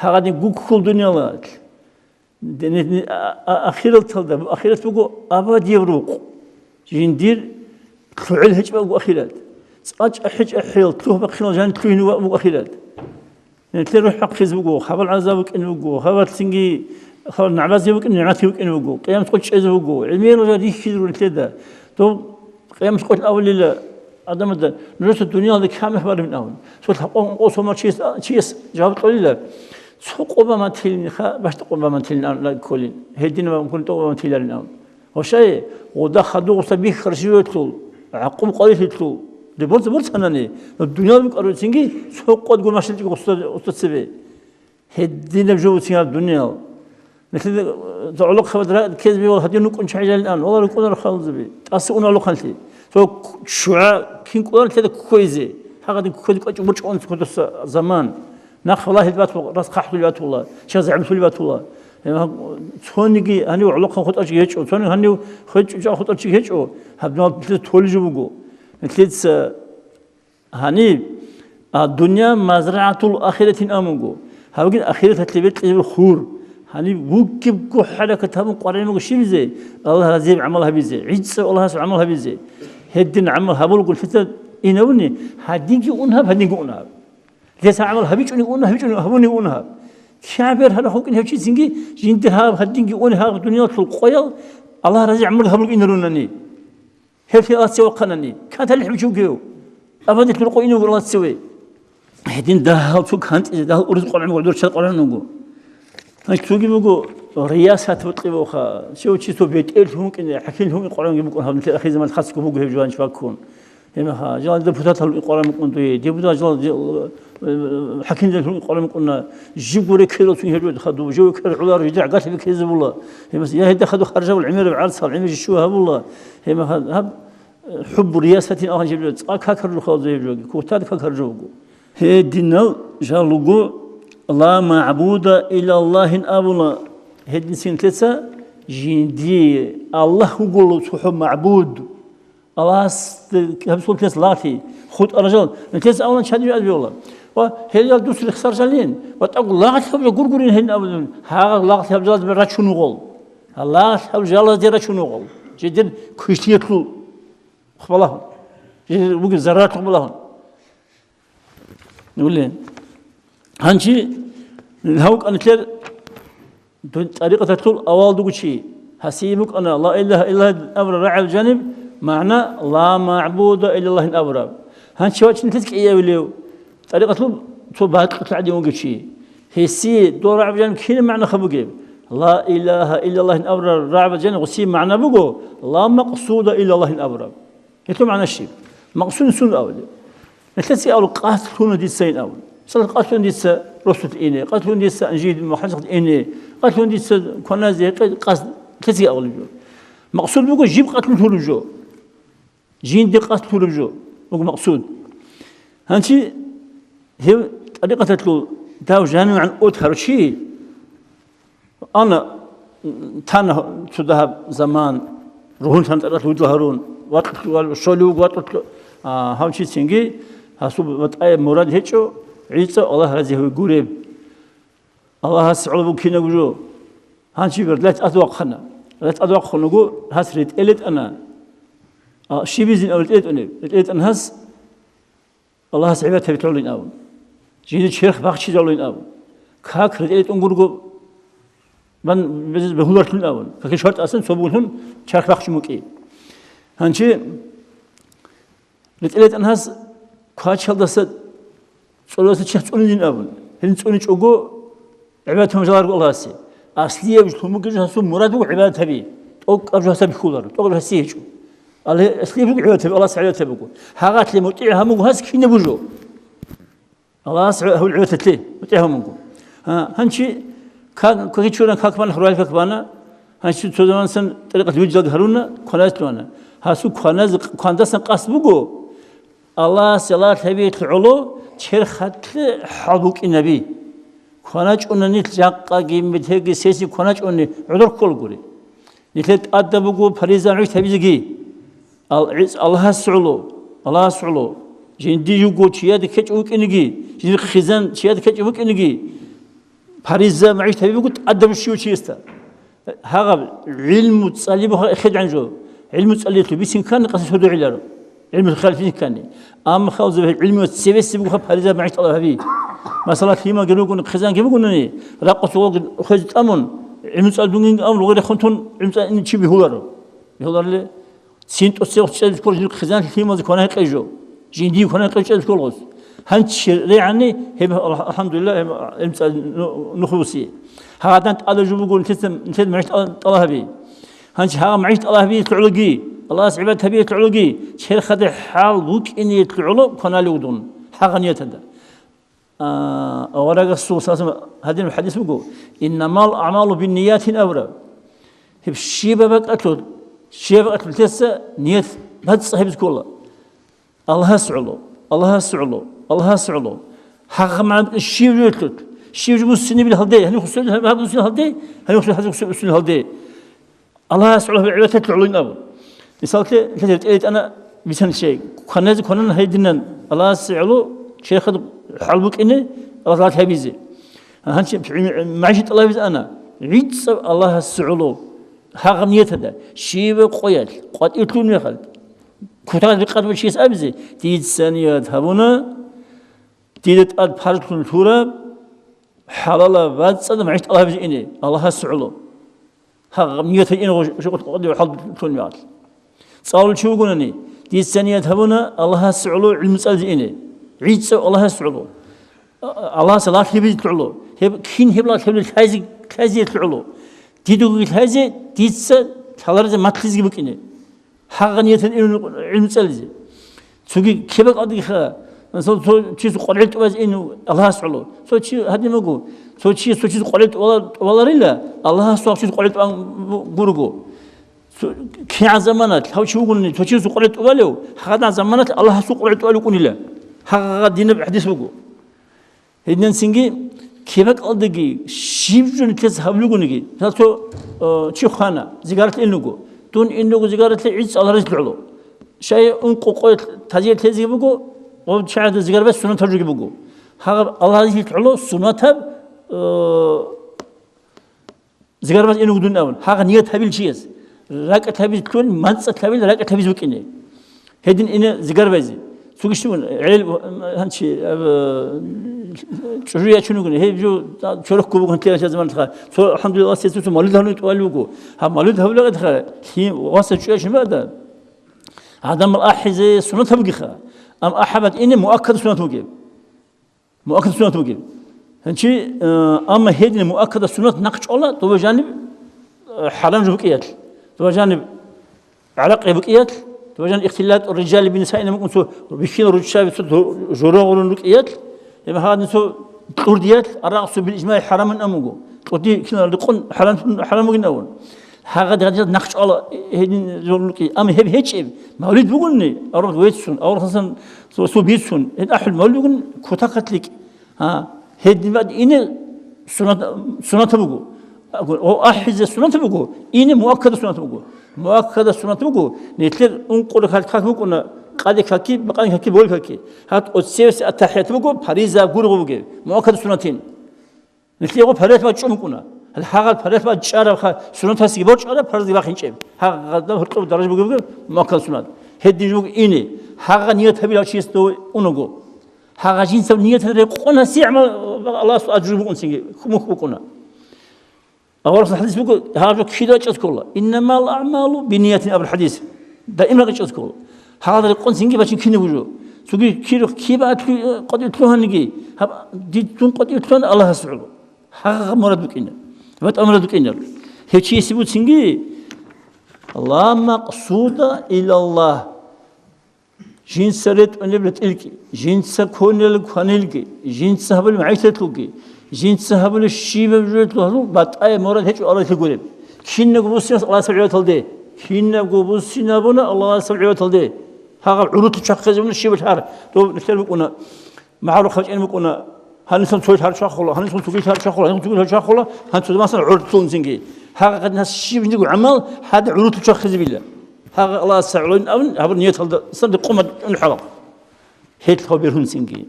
Гьагъадин гуккул дунияла. Дени-, а-, а-, ахиралталда, ахират буго абадияб рукъ. Жиндир лъугӀел гьечӀеб буго ахират. ЦӀа чӀахӀи-чӀахӀиял, лъугь бахъинал жан лъугьин буго ахират. Нилъер рухӀ бахъизе буго, хабал гӀазаб букӀине буго, хабалцинги хабал нагӀбазе букӀине, нигӀматги букӀине буго, къиямас къо чӀезе буго, гӀемерал жал рихьизе руго нилъеда. Дов къиямас къо авулила адамада, нужеца дуниялда камихъ барабин абун. Цо лъабкъоялда ункъо сомал чияс, чияс жаваб кьолила, цо къо баман тилиниха, бащдаб къо баман тилин абун кколин. Гьединаб баман кколин, тӀокӀ баман тиларин абун. Гьошае, гъода хадув гъуса бихьарщиялъул, гӀакъуб къварилъилъул, деб борца борцанани, но дуниял букӀаруцинги цо къодго машинчӀого гъуса, гъуса цебе. Гьединаб жо буцин гьаб дуниял. Нилъеда, э, гӀолохъабазда ккезабе вал гьадин рукӀун чагӀи жалин ан, вала рукӀунар халзаби. ТӀаса уна гӀолохъанлъи. Цо чугӀа кин кӀолар нилъеда кквезе. Гьагъадин кквезе кӀвачӀун бучӀун цо кодоса заман. Нахъ валагьил батула, рас хъахӀлъули батула, чияс гӀемлъули батула. Гьеб гьаб-, цониги гьанив гӀолохъан хутӀарчи гьечӀо, цониги гьанив хвечӀо чӀа хутӀарчи гьечӀо, гьаб нал нилъеца толеб жо буго. Нилъеца гьаниб, а, дунья мазрагӀатул ахиратин амуго, гьабгин ахираталъе бекьизаб хур. Гьаниб вугебго хӀаракат гьабун къваригӀун буго щибизе, Аллагь разияб гӀамал гьабизе, гӀицӀав Аллагьас гӀамал гьабизе. Гьедин гӀамал гьабулго нилъеца инавуни, гьадинги ун гьаб, гьадинги ун гьаб. Лъеца гьабал гьабичӀони уна, гьабичӀони гьабуни уна гьаб. КигӀаб бер гьарахъ вукӀин гьев чицинги, жинди гьаб гьадинги уни гьаб дуниялалъул къоял, Аллагь рази гӀамал гьабулги инарунани. Гьев лъелаца вахъанани, катали хӀучугев. Абадилъ рукъо инуго лацеве. Гьедин дагьал цо кантӀизе, дагьал ураз къваргӀун буго, дурччал къваргӀун вуго. Гьанже цоги буго, риясат букӀи буха. Чев чи цо бетӀер лъугьункӀине, хӀаким лъугьункӀи къваргӀунги букӀун гьаб нилъер ахирзаман хасго буго гьеб жо гьанчи ваккун. Гьеб ха, жал депутатал къваргӀун букӀун дуе, депутат жал, жал, э, хӀакимзаб лъугьункӀи къваргӀун букӀуна, жибго рекерал цун гьеб жо хаду, жив рекер гӀолар, жидер гӀагалъи бекезабула. Гьеб мас, я гьеда хаду харжабул гӀемераб гӀарцал, гӀемер жо щугьабула. Гьеб ха, гьаб, э, хӀуббу риясатин алгьан жиб жо, цӀа какар жо халза гьеб жоги, куртада какар жо буго. Гьединал жал руго, ла магӀбуда иллаллагьин абула, гьединлъеца жиндие Аллагь вуголо цохӀо магӀбуд. Аллагьас гьабсуллъес лагълъи, хутӀара жал, нилъеца авлан чади виаз виола. Ва гьел жал дус рехсар жалин, ва тӀаго лагълъи гьаб жо гургурин гьелин абулин, гьагъаб лагълъи гьаб жалаз бер рачун вугъол. Лагълъи гьаб жалазде рачун вугъол. Жидер квешлъиялъул хъубалагьун. Жидер бугеб зараралъул хъубалагьун. Нули. Гьанчи гьав кӀанилъер дун-, тӀарикъаталъул авал дугучи, гьасие букӀана ла илагьа иллаллагь абураб рагӀаб жаниб, магӀна ла магӀбуда иллаллагьин абураб. Гьанчи вачинлъиз кӀиявилев, тӀарикъаталъул цо бакьулъ гӀадин вугев чи. Гьесие дол рагӀаб жаниб кин магӀна хабугеб? Ла илагьа иллаллагьин абураб рагӀаб жаниб гъусие магӀна буго, ла макъсуда иллаллагьин абураб. Гьелъул магӀна щиб? Макъсудин сун абулеб? Нилъеца абула, къасд лъуна дицайин абун. Мисал, къасд лъуна дица росулъ ине, къасд лъуна дица анжи махаллахъ ине, къасд лъуна дица кваназе, къе-, къасд, нилъеца абулеб жо. Макъсуд буго жиб къасд лъураб жо. Жинде къасд лъураб жо буго макъсуд. Гьанчи гьев тӀарикъаталъул Дав жанивгӀан от гьаручи, ана, тана цо дагьаб заман, ругьунлъан тӀаратӀ вугьла гьарун, вакьулъ вал-, щолев вуго вакьулъ, а, гьав чи цинги, гьасул батӀаяб мурад гьечӀо, гӀицӀав Аллагь рази гьаве гуреб. Аллагьас гӀоло буго кинабго жо. Гьанчи бер лац тӀад вахъана. Лац тӀад вахъун вуго, гьас ретӀел ретӀана. А, щиб бизин аб ретӀел ретӀунеб? РетӀел ретӀана гьас, Аллагьас гӀибадат гьабилъулин абун. Жиндир черх бахчизавлин абун. Как ретӀел ретӀун гурго, бан безе бегьуларлъун абун. Какил шартӀ асан цо бугелъун чарх бахчун букӀи. Гьанчи ретӀел ретӀана гьас квачалдаса цӀолоса чихъ цӀунилин абун. Гьелин цӀуничӀого, гӀибадат гьабун жаларго Аллагьасе. Аслияб лъун бугеб жо гьасул мурад буго гӀибадат гьаби. ТӀокӀаб жо гьасда бихьуларо, тӀокӀаб жо гьасие гьечӀо. Аллагь аслияб буго гӀибадат гьаби, Аллагьас гӀибадат гьабуго. Гьагъатлъи мутӀигӀ гьабуго гьас кинабго жо. Аллагьас гьав гӀибадаталъе мутӀигӀ гьабун буго. Гьа, гьанчи ка-, какичуран как бана, хурал как бана. Гьанчи цо заманасан тӀарикъат вижалги гьаруна, кваналъ вана. Гьасул кваназ-, квандасан къасд буго, Аллагьас ялалъ гьабиялъе гӀоло черхалъе хӀал букӀинаби. КваначӀунани жакъаги, метерги, сесни кваначӀунани гӀодор кколагури. Нилъер тӀадаб буго париза гӀуш гьабизеги. Ал-, гӀис-, Аллагьас гӀоло, Аллагьас гӀоло. Жинди жуго чияде ккечӀ вукӀинеги, жиндир хъизан чияде ккечӀ вукӀинеги, париза гӀуш гьаби буго тӀадаб щив чиясда. Гьагъаб гӀилму цӀали буха эхедгӀан жо. ГӀилму цӀалилъул бицин ккани къаси сордо гӀеларо. ГӀилму халифин ккани. Амма халзаб гӀилму цевеси бугоха париза магӀиш тӀалаб гьаби. Масала, лъимаги ругони, хъизанги бугони, ракъу сугъалги хвезе тӀамун, гӀилму цӀал дунгин амун, лугъи рехун тун, гӀилму цӀал ин чи бихьуларо. Бихьуларли, цин тӀоцевухъ чӀезулъ ккола жиндир хъизан лъималзи квана гьекъей жо. Жиндие квана гьекъей чӀезулъ ккола гъос. Гьанчи регӀани, гьеб, алхӀамдулиллагь, гьеб гӀилму цӀал ну-, нухуси. Гьагъадан тӀада жо буго нилъеца, нилъеда магӀиш тӀала-, тӀала гьаби. Гьанчи гьагъа магӀиш тӀала гьабиялъе гӀологи, Аллагьас гӀибадат гьабиялъе гӀологи, черхаде хӀал букӀиниялъе гӀоло кваналев вугун, гьагъа нияталда. А, аварагасул саллаллагьу гӀалайгьи ва саллам гьадинаб хӀадис буго, «Иннамал аъмалу бинниятин» абураб. Гьеб щибаб бакӀалъул, щибаб бакӀалъулъеса ният бацӀцӀа гьабизе ккола. Аллагьас гӀоло, Аллагьас гӀоло, Аллагьас гӀоло. Гьагъа магӀна щив жо гьелъулъ, щив жо муссинабил гьалде, гьанив хусули гьаб муссин гьалде, гьанив хусули хӀазир хусули гьалде. Аллагьас гӀоло гьеб гӀибадаталъе гӀолоин абун. Мисаллъе, лъезер тӀеритӀана бицан чей, кваназе кванан гьединан, Аллагьас гӀоло черхад хӀал букӀине, Аллагьас гьабизе. Гьанчи магӀишат тӀалабизе ана, гӀицӀаб Аллагьас гӀоло, гьагъаб нияталда, щибаб къоялъ, къватӀив лъугьун мехалъ, кутакалда рекъараб чияс абизе, дица ният гьабуна, дида тӀад парзлъун лъураб, хӀалалаб бацӀцӀадаб магӀишат тӀалабизе ине, Аллагьас гӀоло. Гьагъаб нияталда ине гъо-, жо-, къватӀив хӀал лъугьун мехалъ. ЦӀалулев чи вугони, дица ният гьабуна Аллагьас гӀоло гӀилму цӀализе ине. ГӀицӀав Аллагьас гӀоло. А-, Аллагьас лагълъи бизелъе гӀоло. Гьеб кин гьеб лагълъи лъазе, лъазеялъе гӀоло. Дидеги лъазе, дица лъаларизе матлъизеги букӀине. Гьагъа нияталда ине гӀилму цӀализе. Цоги кибакӀалдагиха, цо, цо чиясул къваригӀел тӀубазе ине Аллагьас гӀоло. Цо чи гьадин буго, цо чи, цо чиясул къваригӀел тӀубала-, тӀубаларила, Аллагьас цо чиясул къваригӀел тӀубан гурого. Цо-, кигӀан заманалъ гьав чи вугони, цо чиясул къваригӀел тӀубалев, гьагъадин заманалъ Аллагьасул къваригӀел тӀубалев вукӀунила. Гьагъа динаб хӀадис буго. Гьединанцинги кибакӀалдаги щиб жо нилъеца гьабулеб бугониги, мисал, цо, э, чи хвана, зигаратлъи ин руго. Дун ин руго зигаратлъи гӀицӀ Аллагьасде гӀоло. Щай ункъо къоялъ тазият лъезеги буго, гъов чагӀазда зигараб суннатаб жоги буго. Гьагъаб Аллагьасде гӀоло суннатаб, э, зигарабаз ин вугун абун, гьагъа ният гьабил чияс, ракӀалъ гьабизе ккун, мацӀалъ гьабил, ракӀалъ гьабизе букӀине. Гьедин ине зигарабазе. Цогищ бугун, гӀел, гьанчи, аб-, чӀужу ячун вугун, гьеб жо чорохго бугун тела заманалъха. Цо, алхӀамдулиллагь, цо, цо, цо мавлид гьабуни тӀубалеб буго. Гьаб мавлид гьабулеб бакӀалъха, лъим-, васас чӀужу ячун бакӀалда, гӀадамал ахӀизе суннат бугеха. Ам ахӀабат ине муаккад суннат бугеб. Муаккад суннат бугеб. Гьанчи, э, амма гьедин муаккада суннат нахъчӀвала, доба жаниб, э, хӀарам жо букӀиялъ, доба жаниб гӀаракъи букӀиялъ, доба жаниб ихтилату риджали биннисаи намукӀун цо бихьила руччаби цо жо-, жора гъурун рукӀиялъ, гьеб гьадин цо кьурдиялъ, арагъ цо бил ижмагӀи хӀарамин амуго. Кьурди кинал рекъон хӀарам, хӀарам бугин авун. Гьагъад-гьадинал нахъчӀвала гьедин жо рукӀи. Амма гьеб гьечӀеб, мавлид бугони, аврагъ веццун, аврагъасан цо, цо бицун, гьед ахӀул мавлид бугони, кутакалъ рикӀ. Гьа, Гьедин бакӀ ине сунат, сунат буго. О, ахӀизе сунат буго, ине муаккада сунат буго. Муаккада сунат буго, нилъер ункъо ракагӀат букӀуна, къаде каки, бакъани каки, боли каки. Гьат оцевсе аттахӀият буго, париза гургъу бугеб, муаккада сунатин. Нилъего парият бачӀун букӀуна. Гьал гьагъал парият бачӀарабха сунатасги борчӀараб, паризги бахинчӀеб. Гьагъадаб гьоркьоб даража бугеб буго муаккада сунат. Гьедин буго ине, гьагъа ният гьабилав чияс дов унаго. Гьагъа жинцаб нияталда рекъон гьасие гӀамал, Аллагьас ажру букӀунцинги, мухь букӀуна. Аварагасул хӀадис буго, гьаб жо кида чӀез ккола. «Иннамал аъмалу бинниятин» абураб хӀадис. Даим ракӀичӀез ккола. Гьагъа рекъонцинги бачин кинаб жо. Цоги кирухъ киба атлу-, къотӀи лъугьаниги, гьаб дидун къотӀи лъугьан Аллагьас гӀоло. Гьагъа мурад букӀина. ВатӀа мурад букӀина. Гьев чиясе буцинги, ла макъсуда илаллагь. Жинца ретӀунеб ретӀилги, жинца кколел кванилги, жинца гьабулеб магӀишатлъулги, жинца гьабулеб щибаб жоялъул гьазул батӀаяб мурад гьечӀо Аллагьлъи гуреб. Кинабго буссинас Аллагьасул гӀибадаталде. Кинабго буссинабуна Аллагьасул гӀибадаталде. Гьагъаб гӀурулъул чвахъизе буна щибал гьар. Дов нилъер букӀуна. МагӀарухъ гьабичӀин букӀуна, гьанисан цоги лъарчвахъула, гьанисан цоги лъарчвахъула, гьанисан цоги лъарчвахъула, гьанцо масал гӀурулъунцинги. Гьагъадин гьас щиб жиндирго гӀамал гьади гӀурулъул чвахъизабила. Гьагъа Аллагьас гӀолин абун, гьабур нияталда санде къумат унхӀала. Гьел гьав бергьунцинги.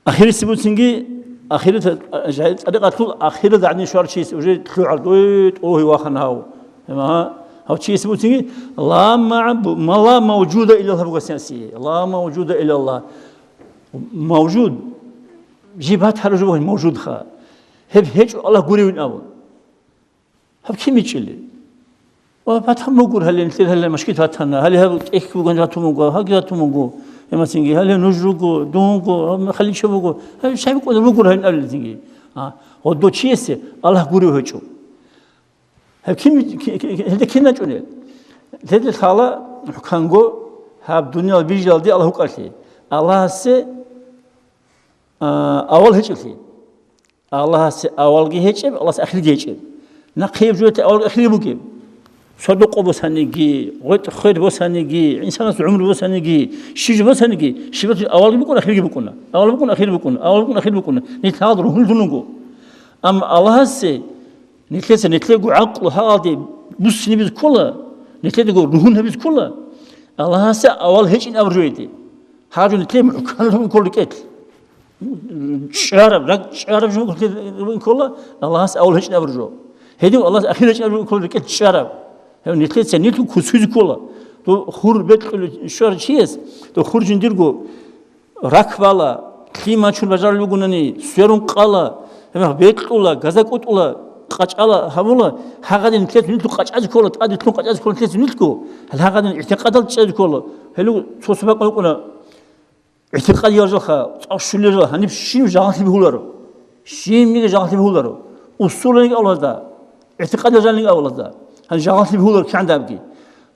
Ахирисеб буцинги, ахират-, а, жай-, тӀарикъатлъул ахират гӀадин щварав чияс уже лъугӀал дуе тӀогьи вахана гьав. Гьема, гьав чиясе буцинги, ла маъбу-, ма ла мавжуда иллаллагь бугасинаси, ла мавжуда иллаллагь. Мавжуд, жиб батараб жо бугин мавжудха. Гьеб гьечӀо Аллагь гуревин абун. Гьаб кин бичӀчӀили? Ва батан бугур гьале, нилъер гьале машгид батана, гьале гьаб тӀехь буган ратун буго, гьаги ратун буго, гьемацинги, гьале нуж руго, дун вуго, гьаб халича буго, гьаб шай букӀуна бугур гьайин абилизинги. А, гъодо чиясе Аллагь гурев гьечӀо. Гьеб кин, ки-, ки-, ки-, гьелде кин рачӀунел? Гьелде лъала хӀуканго гьаб дуниял бижалде Аллагь вукӀалъи, Аллагьасе, а, авал гьечӀеблъи. Аллагьасе авалги гьечӀеб, Аллагьасе ахирги гьечӀеб. Нахъе гьеб жоялъе авалги ахирги бугеб. Садукъа босаниги, гъветӀ-хвел босаниги, инсанас гӀумру босаниги, щиб жо босаниги, щибаб авалги букӀуна, ахирги букӀуна. Авал букӀуна, ахир букӀуна, авал букӀуна, ахир букӀуна. Нилъ гьалда ругьунлъун руго. Амма Аллагьасе нилъеца нилъего гӀакълу гьалде буссинабизе ккола, нилъедаго ругьун гьабизе ккола, Аллагьасе авал гьечӀин абуржуеде. Гьаб жо нилъее мухӀканлъун ккола рекӀелъ. ЧӀараб, ракӀ чӀараб жо буго, ккола, Аллагьас авал гьечӀин абураб жо. Гьедин Аллагьас ахир гьечӀин абураб жо ккола, рекӀелъ чӀараб. Гьев нилъеца нилъ кусузе ккола. Дов хур бекьулев щварав чияс, дов хур жиндирго рак бала, лъим мачун бажарулеб бугонани, сверун къала, гьебмехалъ бекьула, газа кӀутӀула, къачӀала гьабула, гьагъадин нилъеца нилъго къачӀазе ккола, тӀаде лъун къачӀазе ккола нилъеца нилъго, гьагъадин игӀтикъадал чӀезе ккола. Гьеле цо сабакъ букӀуна, ИгӀтикъадиял жалха, цӀакъ щулел жал, гьаниб щиб жагьлъи бегьуларо? Щибниги жагьлъи бегьуларо? Усулалги авлазда, игӀтикъадиял жалги авлазда. Гьаниб жагьлъи бегьуларо кигӀандабги.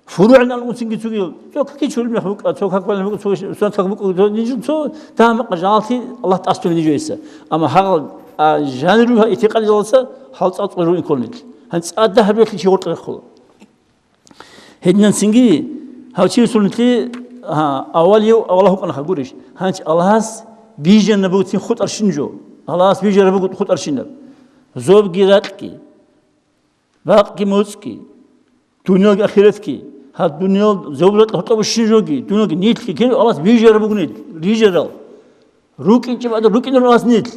ФуругӀин алгунцинги цоги, цо каки чуриб мех букӀа, цо как балеб букӀа, цо сунат как букӀа, цо нижин цо дагьа-макъа жагьлъи Аллагь тӀасдулин нижеца. Амма гьагъал, а, жаниру гьа игӀтикъадиялдаса гьал цӀакъ цӀуруин кколнилъ. Гьаниб цӀадда гьарбиялъе чи гъоркье рехула. Гьединанцинги гьав чи суннатли, гьа, авалив авалаг вукӀана гурищ. Гьанч Аллагьас бижараб бугоцин хутӀарщин жо. Аллагьас бижараб буго хутӀарщинаб. Зобги ракьги, бакъги моцӀги, дуниялги ахиратги, гьаб дуниял зобги ракьги гьоркьоб щин жоги, дуниялги нилъги кин Аллагьас бижараб бугонил, рижарал. РукӀинчӀеб адам рукӀинарал Аллагьас нилъ.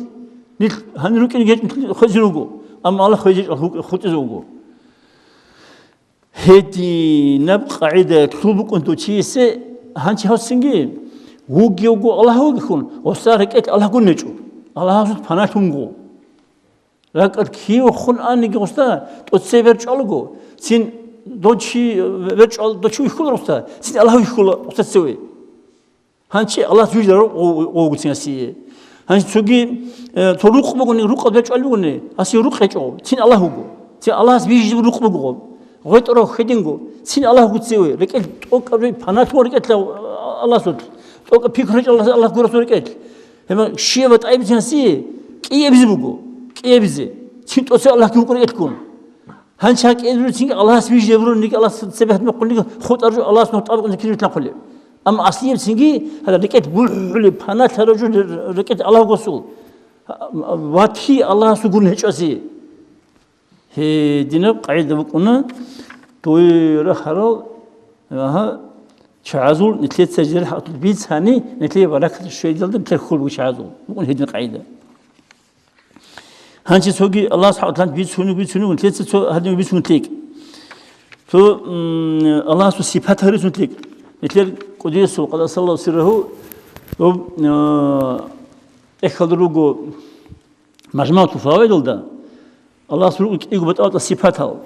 Нилъ гьанир рукӀин гьечӀ хвезе руго, амма Аллагь хвезе гьечӀ хутӀизе вуго. Гьединаб къагӀидаялъул букӀун дов чиясе гьанчи гьавсинги, вугевго Аллагь вугехун, гъосда рекӀелъ Аллагьгун гьечӀо, Аллагьасул паналъунго. РакӀалъ кивехун аниги гъосда, тӀоцебе берчӀвалаго, цин дов чи, берчӀвал-, дов чи вихьула гъосда, цин Аллагь вихьула гъосда цеве. Гьанчи Аллагьас вижарав гъо-, гъовгуцин гьасие. Гьанчи цоги, э, цо рукъ бугони, рукъа бечӀвал бугони, гьасие рукъ гьечӀо, цин Аллагь вуго. Цин Аллагьас вижизаб рукъ буго гъоб. ГъветӀ рав хьединго, цин Аллагь вуго цеве. РекӀел тӀокӀаб паналъугьа рекӀелъ Аллагьасул. ТӀокӀаб пикру гьечӀо Аллагь, Аллагь гурасул рекӀелъ. Гьебмехалъ щибаб батӀаяб цин гьасие, кӀиябизе буго, кӀиябизе. Цин тӀоцебе Аллагьги вукӀун рекӀелъгун. Гьанчи гьакӀизе руго цинги Аллагьас вижизабурун, ниги Аллагьас цебе гьатӀ мехъулниги хутӀар жо Аллагьас нугӀ тӀабакъунги кири вилълъанхъулеб. Амма аслияб цинги гьала рекӀелъ бухӀулеб, паналъараб жо рекӀелъ Аллагьасул, ватхӀи Аллагьасул гурони гьечӀоси. Гьединаб къагӀида букӀуна, дойра гьарал, агьа, чагӀазул нилъеца жер хӀакъалъулъ бицани, нилъее баракат щведалда нилъер хьул буго чагӀазул. БукӀун гьедин къагӀида. Гьанже цоги Аллагьас хӀакъалъулъ бицунеб, бицунеб, нилъеца цо гьадин бицун лъикӀ. Цо, м, Аллагьасул сипат гьарицун лъикӀ. Нилъер кӀудиясул, къадасаллагьу сиррагьу, гьоб, а, тӀехьалда руго, Мажмагьу Фаваидалда Аллагьас руго кӀиго батӀалда сипатал.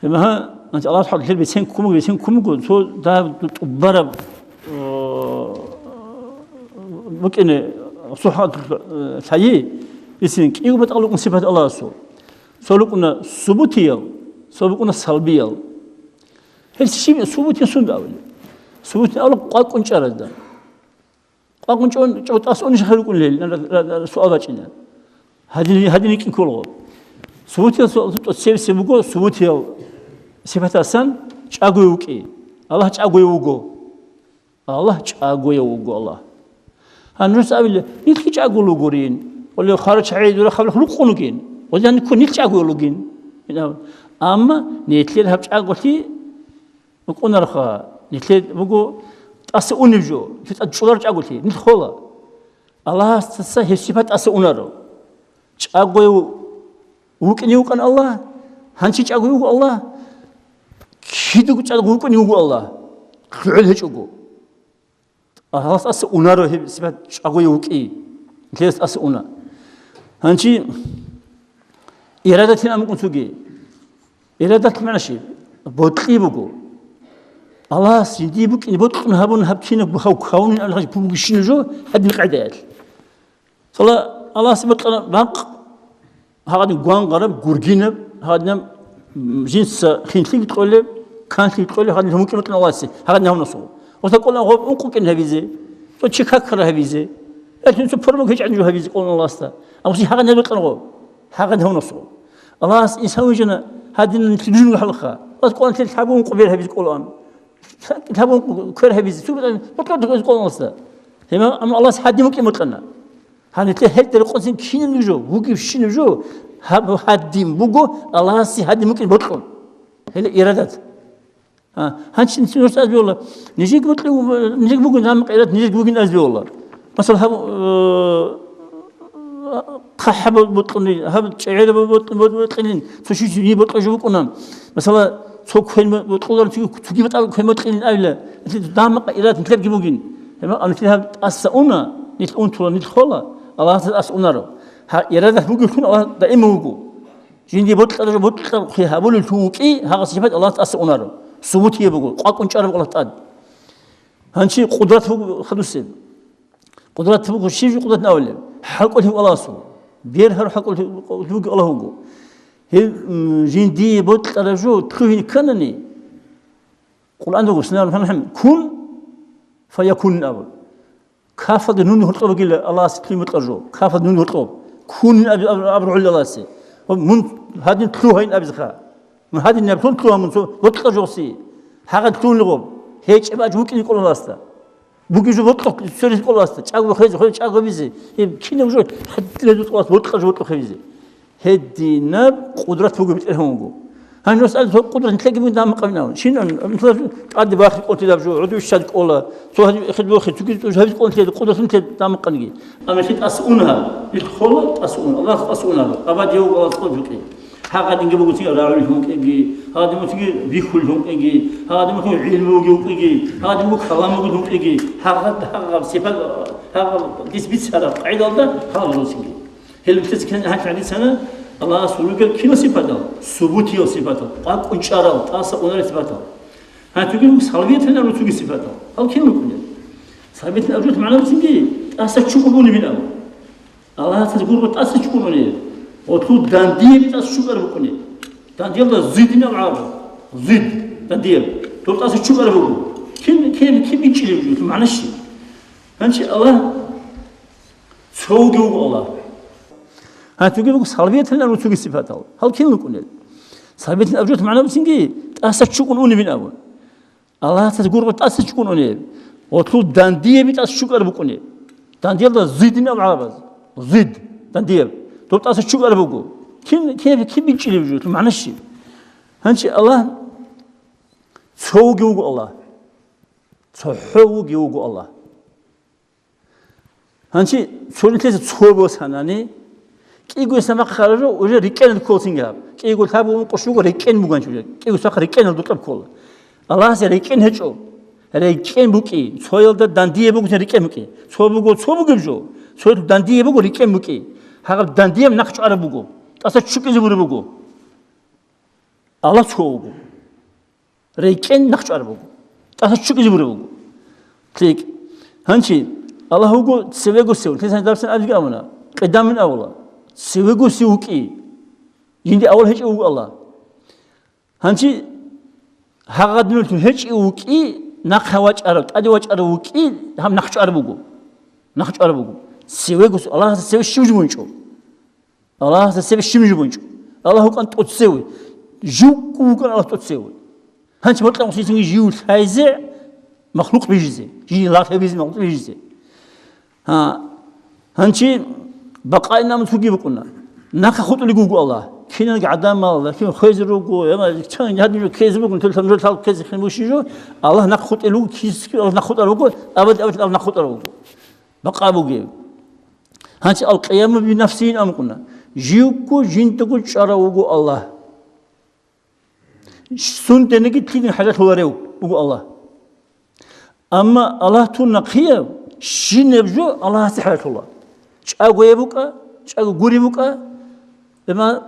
Гьеб магьа, значит, Аллагьас хӀакъалъулъ бицен ккун буго, бицен ккун буго, цо дагьаб тӀубараб, э, букӀине, цо хӀакъалъулъ, э, лъайи, бицен кӀиго батӀал рукӀун сипат Аллагьасул. Цо рукӀуна субутиял, цо рукӀуна салбиял. Гьел щиб субутин сунда абули? Субутин абула къвакӀун чӀаразда. Къвакъун чӀун, чӀун тӀаса унищ хирукӀунел, суал бачӀина. Гьадин, гьадин рикӀкӀин кколго. Субутиял су-, су-, цебесеб буго, субутиял сипатасан чӀагояв вукӀи. Аллагь чӀагояв вуго. Аллагь чӀагояв вуго, Аллагь. Гьанже нужеца абила, нилъги чӀаго ругорин. Оле, хварачагӀи дурахъабилахъ рукъун ругин. Оле, гьанкку нилъ чӀаго ругин. Амма нилъер гьаб чӀаголъи букӀунароха, нилъер буго тӀаса унеб жо, нилъер тӀад чӀолар чӀаголъи, нилъ хола. Аллагьасдаса гьеб сипат тӀаса унаро. ЧӀагояв вукӀине вукӀан Аллагь, гьанчи чӀаго вуго Аллагь, кидаго чӀаго вукӀине вуго Аллагь, лъугӀел гьечӀого. Аллагьас тӀаса унаро гьеб сипат чӀагояв вукӀи, нилъеца тӀаса уна. Гьанчи ирадатин амукӀун цоги. Ирадат магӀна щиб? Бокьи буго. Аллагьас жиндие букӀине бокьун гьабун гьаб кинаб гьав кавунин абулеб бугищин жо гьадин къагӀидаялъ. Цала Аллагьас бокьана бакъ, гьагъадин гвангъараб, гургинаб, гьагъадинаб, м, жинца хинлъиги кьолеб, канлъиги кьолеб, гьагъадин гьамукӀин бокьана Аллагьасе, гьагъадин гьавнасул. Оса кӀолан гъоб ункъукӀин гьабизе, цо чи какара гьабизе, я цо пормак гьечӀан жо гьабизе кӀолан Аллагьасда. Амма гьагъадин гьаб бокьана гъоб, гьагъадин гьавнасул. Аллагьас инсан вижана гьадин лъугьунго хӀалха. Вас кӀолан лъабун ункъо бер гьабизе кӀолан. Лъабун квер гьабизе, цо бокьараб кӀолан Аллагьасда. Гьеб, амма Аллагьас гьадин букӀин бокьана. Гьанже гьелда рекъон цин кинаб жо, вугебщинаб жо, гьаб гьадин буго, Аллагьасе гьадин букӀин бокьун. Гьеле ирадат. А, гьанчи нужеца аз бегьула, нижеги бокьун, нижеги бугин, гьанкъ ирадат нижеги бугин аз бегьула. Масала, гьаб, э, хъахӀаб бокьуни, гьаб чӀегӀераб бокь-, бокь-, бокьилин, цо щив жиндие бокьараб жо букӀуна. Масала, цо квен бокьуларев цоги, цоги батӀал квен бокьилин абила. Гьанкъ ирадат нилъерги бугин. Гьеб, амма нилъ гьаб тӀаса уна, нилъ унтула, нилъ хола, Аллагьас тӀаса унаро. Гьа, ирадат бугевлъун Аллагь даиман вуго. Жиндие бокьараб жо бокьараб хъи гьабулев вукӀи, гьагъас сипат Аллагьас тӀаса унаро. Субутияб буго, къвакӀун чӀараб Аллагь тӀад. Гьанчи къудрат буго хадусеб. Къудрат буго, щиб жо къудрат абулеб? ХӀакъулъи Аллагьасул. Бергьараб хӀакъулъи буго Аллагь вуго. Гьеб, м, жиндие бокьараб жо лъугьине кканани, Къуръан руго, бисмиллагьир рахӀманир рахӀим, кун фаякун абун. Кафалда нун гьоркьоб бугила Аллагьас лъугьин бокьараб жо. Кафалда нун гьоркьоб. Кун аб-, аб-, абураб гӀоло Аллагьасе. Ва мун гьадин лъугьайин абизеха. Мун гьадин наб лъун лъугьа мун цо бокьараб жоси. Гьагъад лъугьунеб гъоб. ГьечӀеб бакӀ букӀине кӀола Аллагьасда. Бугеб жо бокьухъ цоризе кӀола Аллагьасда. ЧӀаго хвезе, хвезе чӀаго гьабизе. Гьеб кинаб жо хӀадилазул Аллагьас бокьараб жо бокьухъ гьабизе. Гьединаб къудрат буго БетӀергьан вуго. Гьанже вас алъ къудрат нилъеги бугин дагьа-макъабин абун. Щинан, мисал, тӀаде бахъи кӀолтидаб жо, гӀодов щад кӀола, цо гьадин эхед бохи, цоги тӀуж гьабиз кӀолтида, къудрат нилъеда дагьа-макъаниги. Амма нилъе тӀаса уна гьаб. Нилъ хола тӀаса уна. Аллагьас тӀаса унаро. Абадияв Аллагьас къо жукъи. Гьагъадинги буго цин рагӀул гьункӀиги, гьагъадин буго цинги бихьул гьункӀиги, гьагъадин буго гӀилму буго гьункӀиги, гьагъадин буго калам буго гьункӀиги, гьагъад-, гьагъаб сипат, гьагъаб дис бицараб къагӀидалда гьалаб гьуцинги. Гьел бихьизе ккани гьанже гьадисана, Аллагьас ругел кинал сипатал? Субутиял сипатал, къвакӀун чӀарал, тӀаса унарал сипатал. Гьанже цоги руго салбиятал абураб цоги сипатал. Гьал кинал букӀунел? Салбиятал абураб магӀна буцинги, тӀаса чӀукӀун унебин абун. Аллагьасда гурого тӀаса чӀукӀун унеб. Гъотлъул дандияб тӀаса чӀукӀараб букӀунеб. Дандиялда зиддин абураб. Зидд, дандияб. Доб тӀаса чӀукӀараб буго. Кин, кин, кин бичӀчӀилеб жо, магӀна щиб? Гьанже Аллагь Цо вугев вуго Аллагь. Гьанже цоги буго салбиятал абураб цоги сипатал. Гьал кинал букӀунел? Салбиятал абураб магӀна буцинги, тӀаса чӀукӀун унебин абун. Аллагьасда гургъу тӀаса чукӀун унеб. Гъотлъул дандияб тӀаса чукӀар букӀунеб. Дандиялда зидин аб гӀарабаз. Зид, дандияб. Доб тӀаса чукӀар буго. Кин, кин, кин бичӀчӀилеб жо, магӀна щиб? Гьанчи Аллагь цо вугев вуго Аллагь. ЦохӀо вугев вуго Аллагь. Гьанчи цо нилъеца цо босанани, кӀиго самахъ харару уже рикӀкӀенал кколцинги гьаб. КӀиго лъабго ункъо щуго рикӀкӀен буган чӀужа. КӀиго самахъ рикӀкӀенал дутӀаб ккола. Аллагьасе рикӀкӀен гьечӀо. РикӀкӀен букӀи, цоялда дандие бугоцин рикӀкӀен букӀи. Цо буго, цо бугеб жо. Цоялда дандие буго, рикӀкӀен букӀи. Гьагъаб дандияб нахъ чӀвараб буго. ТӀаса чукӀизе буреб буго. Аллагь цо вуго. РекӀен нахъ чӀвар буго. ТӀаса чукӀизе буреб буго. ЛъикӀ. Гьанчи, Аллагь вуго цевего сев. Лъисан дарсан абиги абуна. Къидамин авала. Цевего сев вукӀи. Жинди авал гьечӀев вуго Аллагь. Гьанчи, гьагъадинулъун гьечӀев вукӀи, нахъа вачӀарав, тӀаде вачӀарав вукӀи, гьаб нахъ чӀвар буго. Нахъ чӀвар буго. Цевего сев. Аллагьасда цеве щив жо бунчӀо. Аллагьасда цебе щиб жо бунчӀо. Аллагь вукӀан тӀоцеве. Живго вукӀан Аллагь тӀоцеве. Гьанчи бокьа мусицинги жив лъайзе, махлукъ бижизе. Жив лагъ гьабизе, махлукъ бижизе. Гьа. Гьанчи бакъаинаб цоги букӀуна. Нахъа хутӀулеб буго Аллагь. Киналги гӀадамал, лакин хвезе руго, яма чан гьадин жо ккезе буго, тел там жо лъал ккезе хин буши жо. Аллагь нахъ хутӀел руго, киски Аллагь нахъ хутӀар руго, абад абад Аллагь нахъ хутӀар руго. Бакъа бугев. Гьанчи алкъияму бинафсигьин амукъуна. Живго жиндаго чӀарав вуго Аллагь. Сунданиги лъилин хӀажалъуларев вуго Аллагь. Амма Аллагь тун нахъияв, щинаб жо Аллагьасе хӀажалъула. ЧӀаго гьеб букӀа, чӀаго гуреб букӀа, Гьема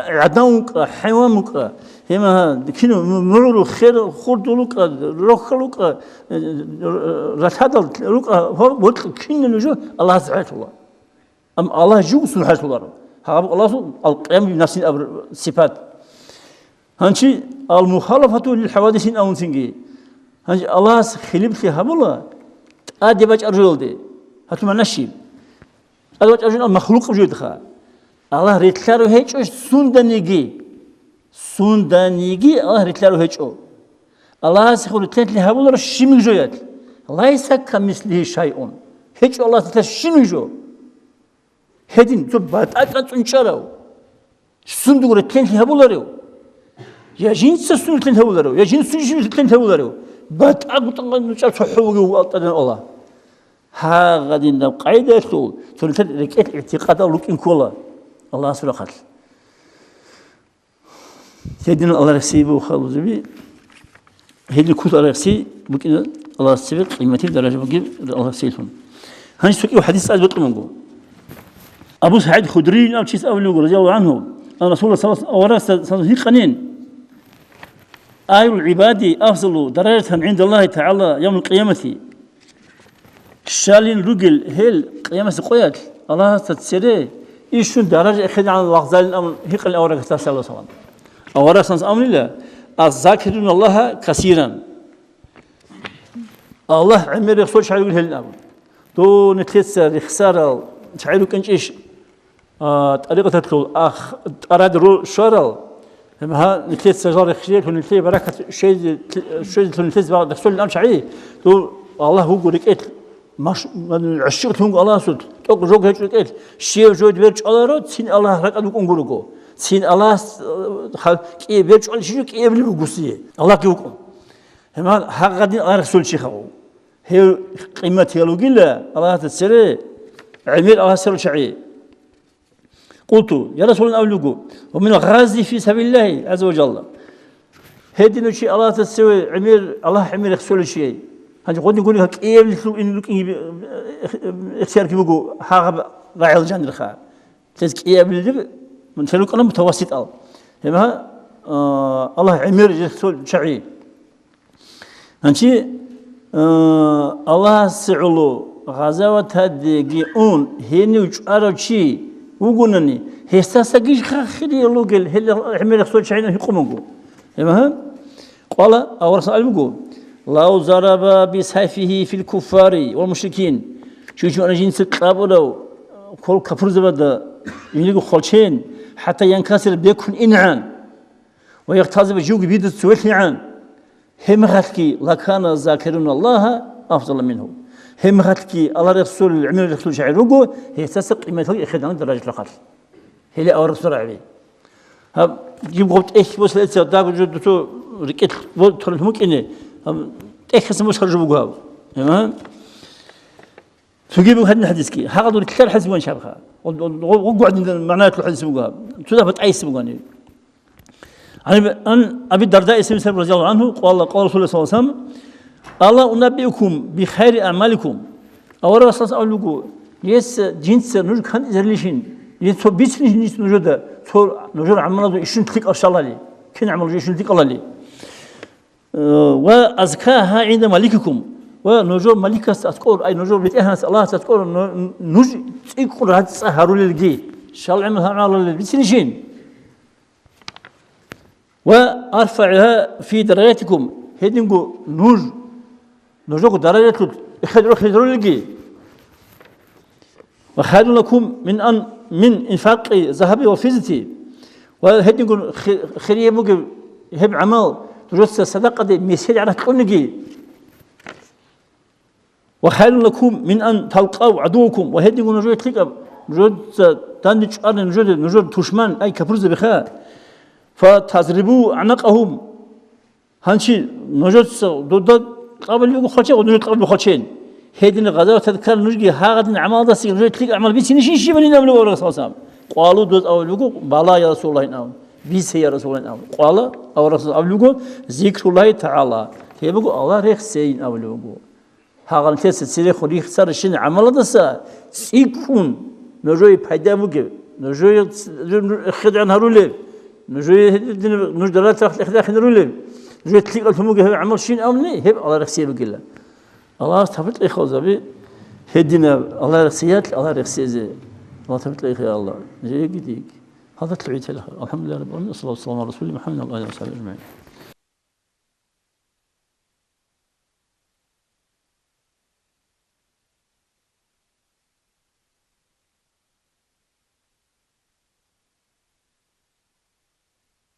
гӀадан вукӀа, хӀайван вукӀа, гьема кину мугӀру, хер, хурдул вукӀа, рохьал вукӀа, ралъадал рукӀа, гьор бокьа кинал нуж Аллагьас хӀалъула. Амма Аллагь жугу сун хӀалъуларо. Гьаб Аллагьасул алкъиям нафсин абр-, сипат. Гьанчи ал-мухалафату лил хӀавадисин авунцинги. Гьанчи Аллагьас хилиплъи гьабула тӀаде бачӀар жоялде. Гьатумана щиб? ТӀаде бачӀар жоялда махлукъ жоялдаха. Аллагь релълъарав гьечӀо сунданиги. Сунданиги Аллагь релълъарав гьечӀо. Аллагьасехун релълъи гьабуларо щибниги жоялъ. Лайса камислигьи шайъун. ГьечӀо Аллагьас релълъарав щибниги жо. Гьедин цо батӀа кӀанцӀун чӀарав. Сундуго релълъи гьабуларев? Я жинца сун релълъи гьабуларев, я жинца сун жив релълъи гьабуларев? БатӀа бутӀа кӀанцӀун чӀарав цохӀо вугев вуго АлтӀадан Аллагь. Гьагъадинаб къайдаялъул цо рекӀелъ игӀтикъадал рукӀин ккола Аллагьасул рахъалъ. Гьединал Аллагь рехсей буго халузеби, гьедин ккола Аллагь рехсей букӀина Аллагьас цебе къиматиб даража бугеб Аллагь рехсейлъун. Гьанже цо кӀиго хӀадис цӀализе бокьун буго. Абу СагӀид Худрийин абчияс абулеб буго, радияллагьу гӀанху, ан Расулуллагь саллаллагьу гӀалайгьи ва саллам, аварагасда гьикъанин: «Айюл гӀибади афзалу даражатан гӀиндаллагьи тагӀала явмал къиямати?» Щалин ругел гьел къиямасеб къоялъ Аллагьасда цере ишшун даража эхедегӀан лагъзалин абун гьикъанин аварагасда, саллаллагьу гӀалайгьи ва саллам. Аварагас абунила: «Аззакируналлагьа касиран». Аллагь гӀемер рехсол чагӀи ругел гьелин абун. Дов нилъеца рехсарал чагӀи рукӀинчӀищ? А, тӀарикъаталъул ах-, тӀараде ро-, щварал, гьеб гьа, нилъеца жал рехсиялъул нилъее баракат щвезе-, щвезелъул нилъеца багъ-, рехсолин абун чагӀи, дов Аллагь вуго рекӀелъ, маш-, гӀащикълъун вуго Аллагьасул, тӀокӀ жо гьечӀо рекӀелъ, щив жойда бер чӀваларо, цин Аллагь ракӀад вукӀун гурого. Цин Аллагьас, э, ха-, кӀие бер чӀвалищ жо кӀиабилеб буго гьесие. Аллагьги вукӀун. Гьеб гьа-, гьагъадин Аллагь рехсолев чи хаву. Гьев къиматиял вугила Аллагьасда цере, гӀемер Аллагьасда цере чагӀи. Къулту, я Расулаллагь, абулеб буго, ва мин гъази фи сабилиллагьи гӀазза ва жалла. Гьединав чи Аллагьасда цеве гӀемер, Аллагь гӀемер рехсолев чияй. Гьанже гъодин гури кӀиябилелъул ин рукӀин ихтиярги буго гьагъаб рагӀил жанирха. Цез кӀиябилеб, мун цел рукӀана мутавасситал. Гьеб гьа, а, Аллагь гӀемер рехсол чагӀи. Гьанчи, а, Аллагьасе гӀоло гъазаватадеги ун гьенив чӀварав чи вугонани, гьесдасагищха хириял ругел гьел гӀемер рехсол чагӀинав гьикъун буго. Гьеб гьа? Къала, аварагас абулеб буго: «Лав зараба бисайфигьи фил куффари вал мушрикин». Чи чӀвана жинца кьабурав кол капурзабада жиндирго хвалчен, хӀатта янкасир бекун ингӀан. Ва яхтазиба живги бида цевелъигӀан. Гьебмехалъги лакана закируна Аллагьа афзала мингьу. Гьебмехалъги Аллагь рехсолел гӀемер рехсул чагӀи руго, гьесдаса къиматалги эхедан даражат рахъалъ. Гьеле аварагасул рагӀаби. Гьаб, жиб гъоб тӀехь босла эца, дагу жо дуцо рикӀел во-, торел мукӀине, гьаб, тӀехьасан босла жо буго гьаб. Гьема? Цоги буго гьадин хадисги. Гьагъа дур килъар хадис буган чабха. Гъо-, гъо-, гъо-, гъо-, гъо-, гъо-, гъо-, магӀнаялъул хадис буго гьаб. Цо дагьба тӀайиса бугани. عن، عن أبي الدرداء اسم سلم رضي الله عنه قال، قال رسول الله صلى الله عليه وسلم: ألا أنبئكم بخير أعمالكم؟ Аварагас абулеб буго, гьес жинца нуж кантӀизарилищин, гьес цо бицинищин нужеда, цо нужер гӀамалазул ишин лъикӀал щалали, кин гӀамал нужер ишин лъикӀалали. Э, وأزكاها عند مليككم, ва нужер маликас аскӀор, ай, нужер БетӀергьанас Аллагьас аскӀор ну-, нуж цӀикӀкӀун рацӀцӀа гьарулелги, щал гӀамал гьарулел бицинищин. وأرفعها في درجاتكم, гьединго нуж, нужего даражалъул эхедрохъизарулелги. وخير لكم من أن، من إنفاق الذهب والفضة, ва гьединго хи-, хирияб бугеб гьеб гӀамал, нужеца садакъаде месед гӀарац кьуниги. وخير لكم من أن تلقوا عدوكم, ва гьединго нужее лъикӀаб, нужеца данде чӀварни нужеде, нужер тушман, ай, капурзабиха. فتضربوا أعناقهم, гьанчи нужеца дуда кьабулеб буго хвача, ва нужер кьабулеб хвачен. Гьедин гъазаваталда ккарал нужги гьагъадин гӀамалдасаги нужер лъикӀаб гӀамал бицинищин щибанин абулеб аварагас саллаллагьу гӀалайгьи ва саллам. قالوا, доз абулеб буго, بلى يا رسول الله ин абун. Бице, я Расулаллагь ин абун. قال, аварагас абулеб буго, ذكر الله تعالى. Гьеб буго Аллагь рехсейин абулеб буго. Гьагъанлъеца церехун рихцаращин гӀамаладаса цӀикӀкӀун нужее пайда бугеб, нужее ц-, нуж хидгӀан гьарулеб, нужее гьедин нуж даралъахъ хидахъин гьарулеб, нужее лъикӀал гьумуги гьеб гӀамал щин абуни, гьеб Аллагь рехсей бугила. Аллагьас тавфикъ кьеха, узаби, гьединаб Аллагь рехсеялъ Аллагь рехсезе. Аллагь тавфикъ кьеха, Аллагь. Жеги диг. Гьадалъ гӀитила. الحمد لله رب العالمين. صلى الله وسلم على رسوله محمد وعلى آله وصحبه أجمعين.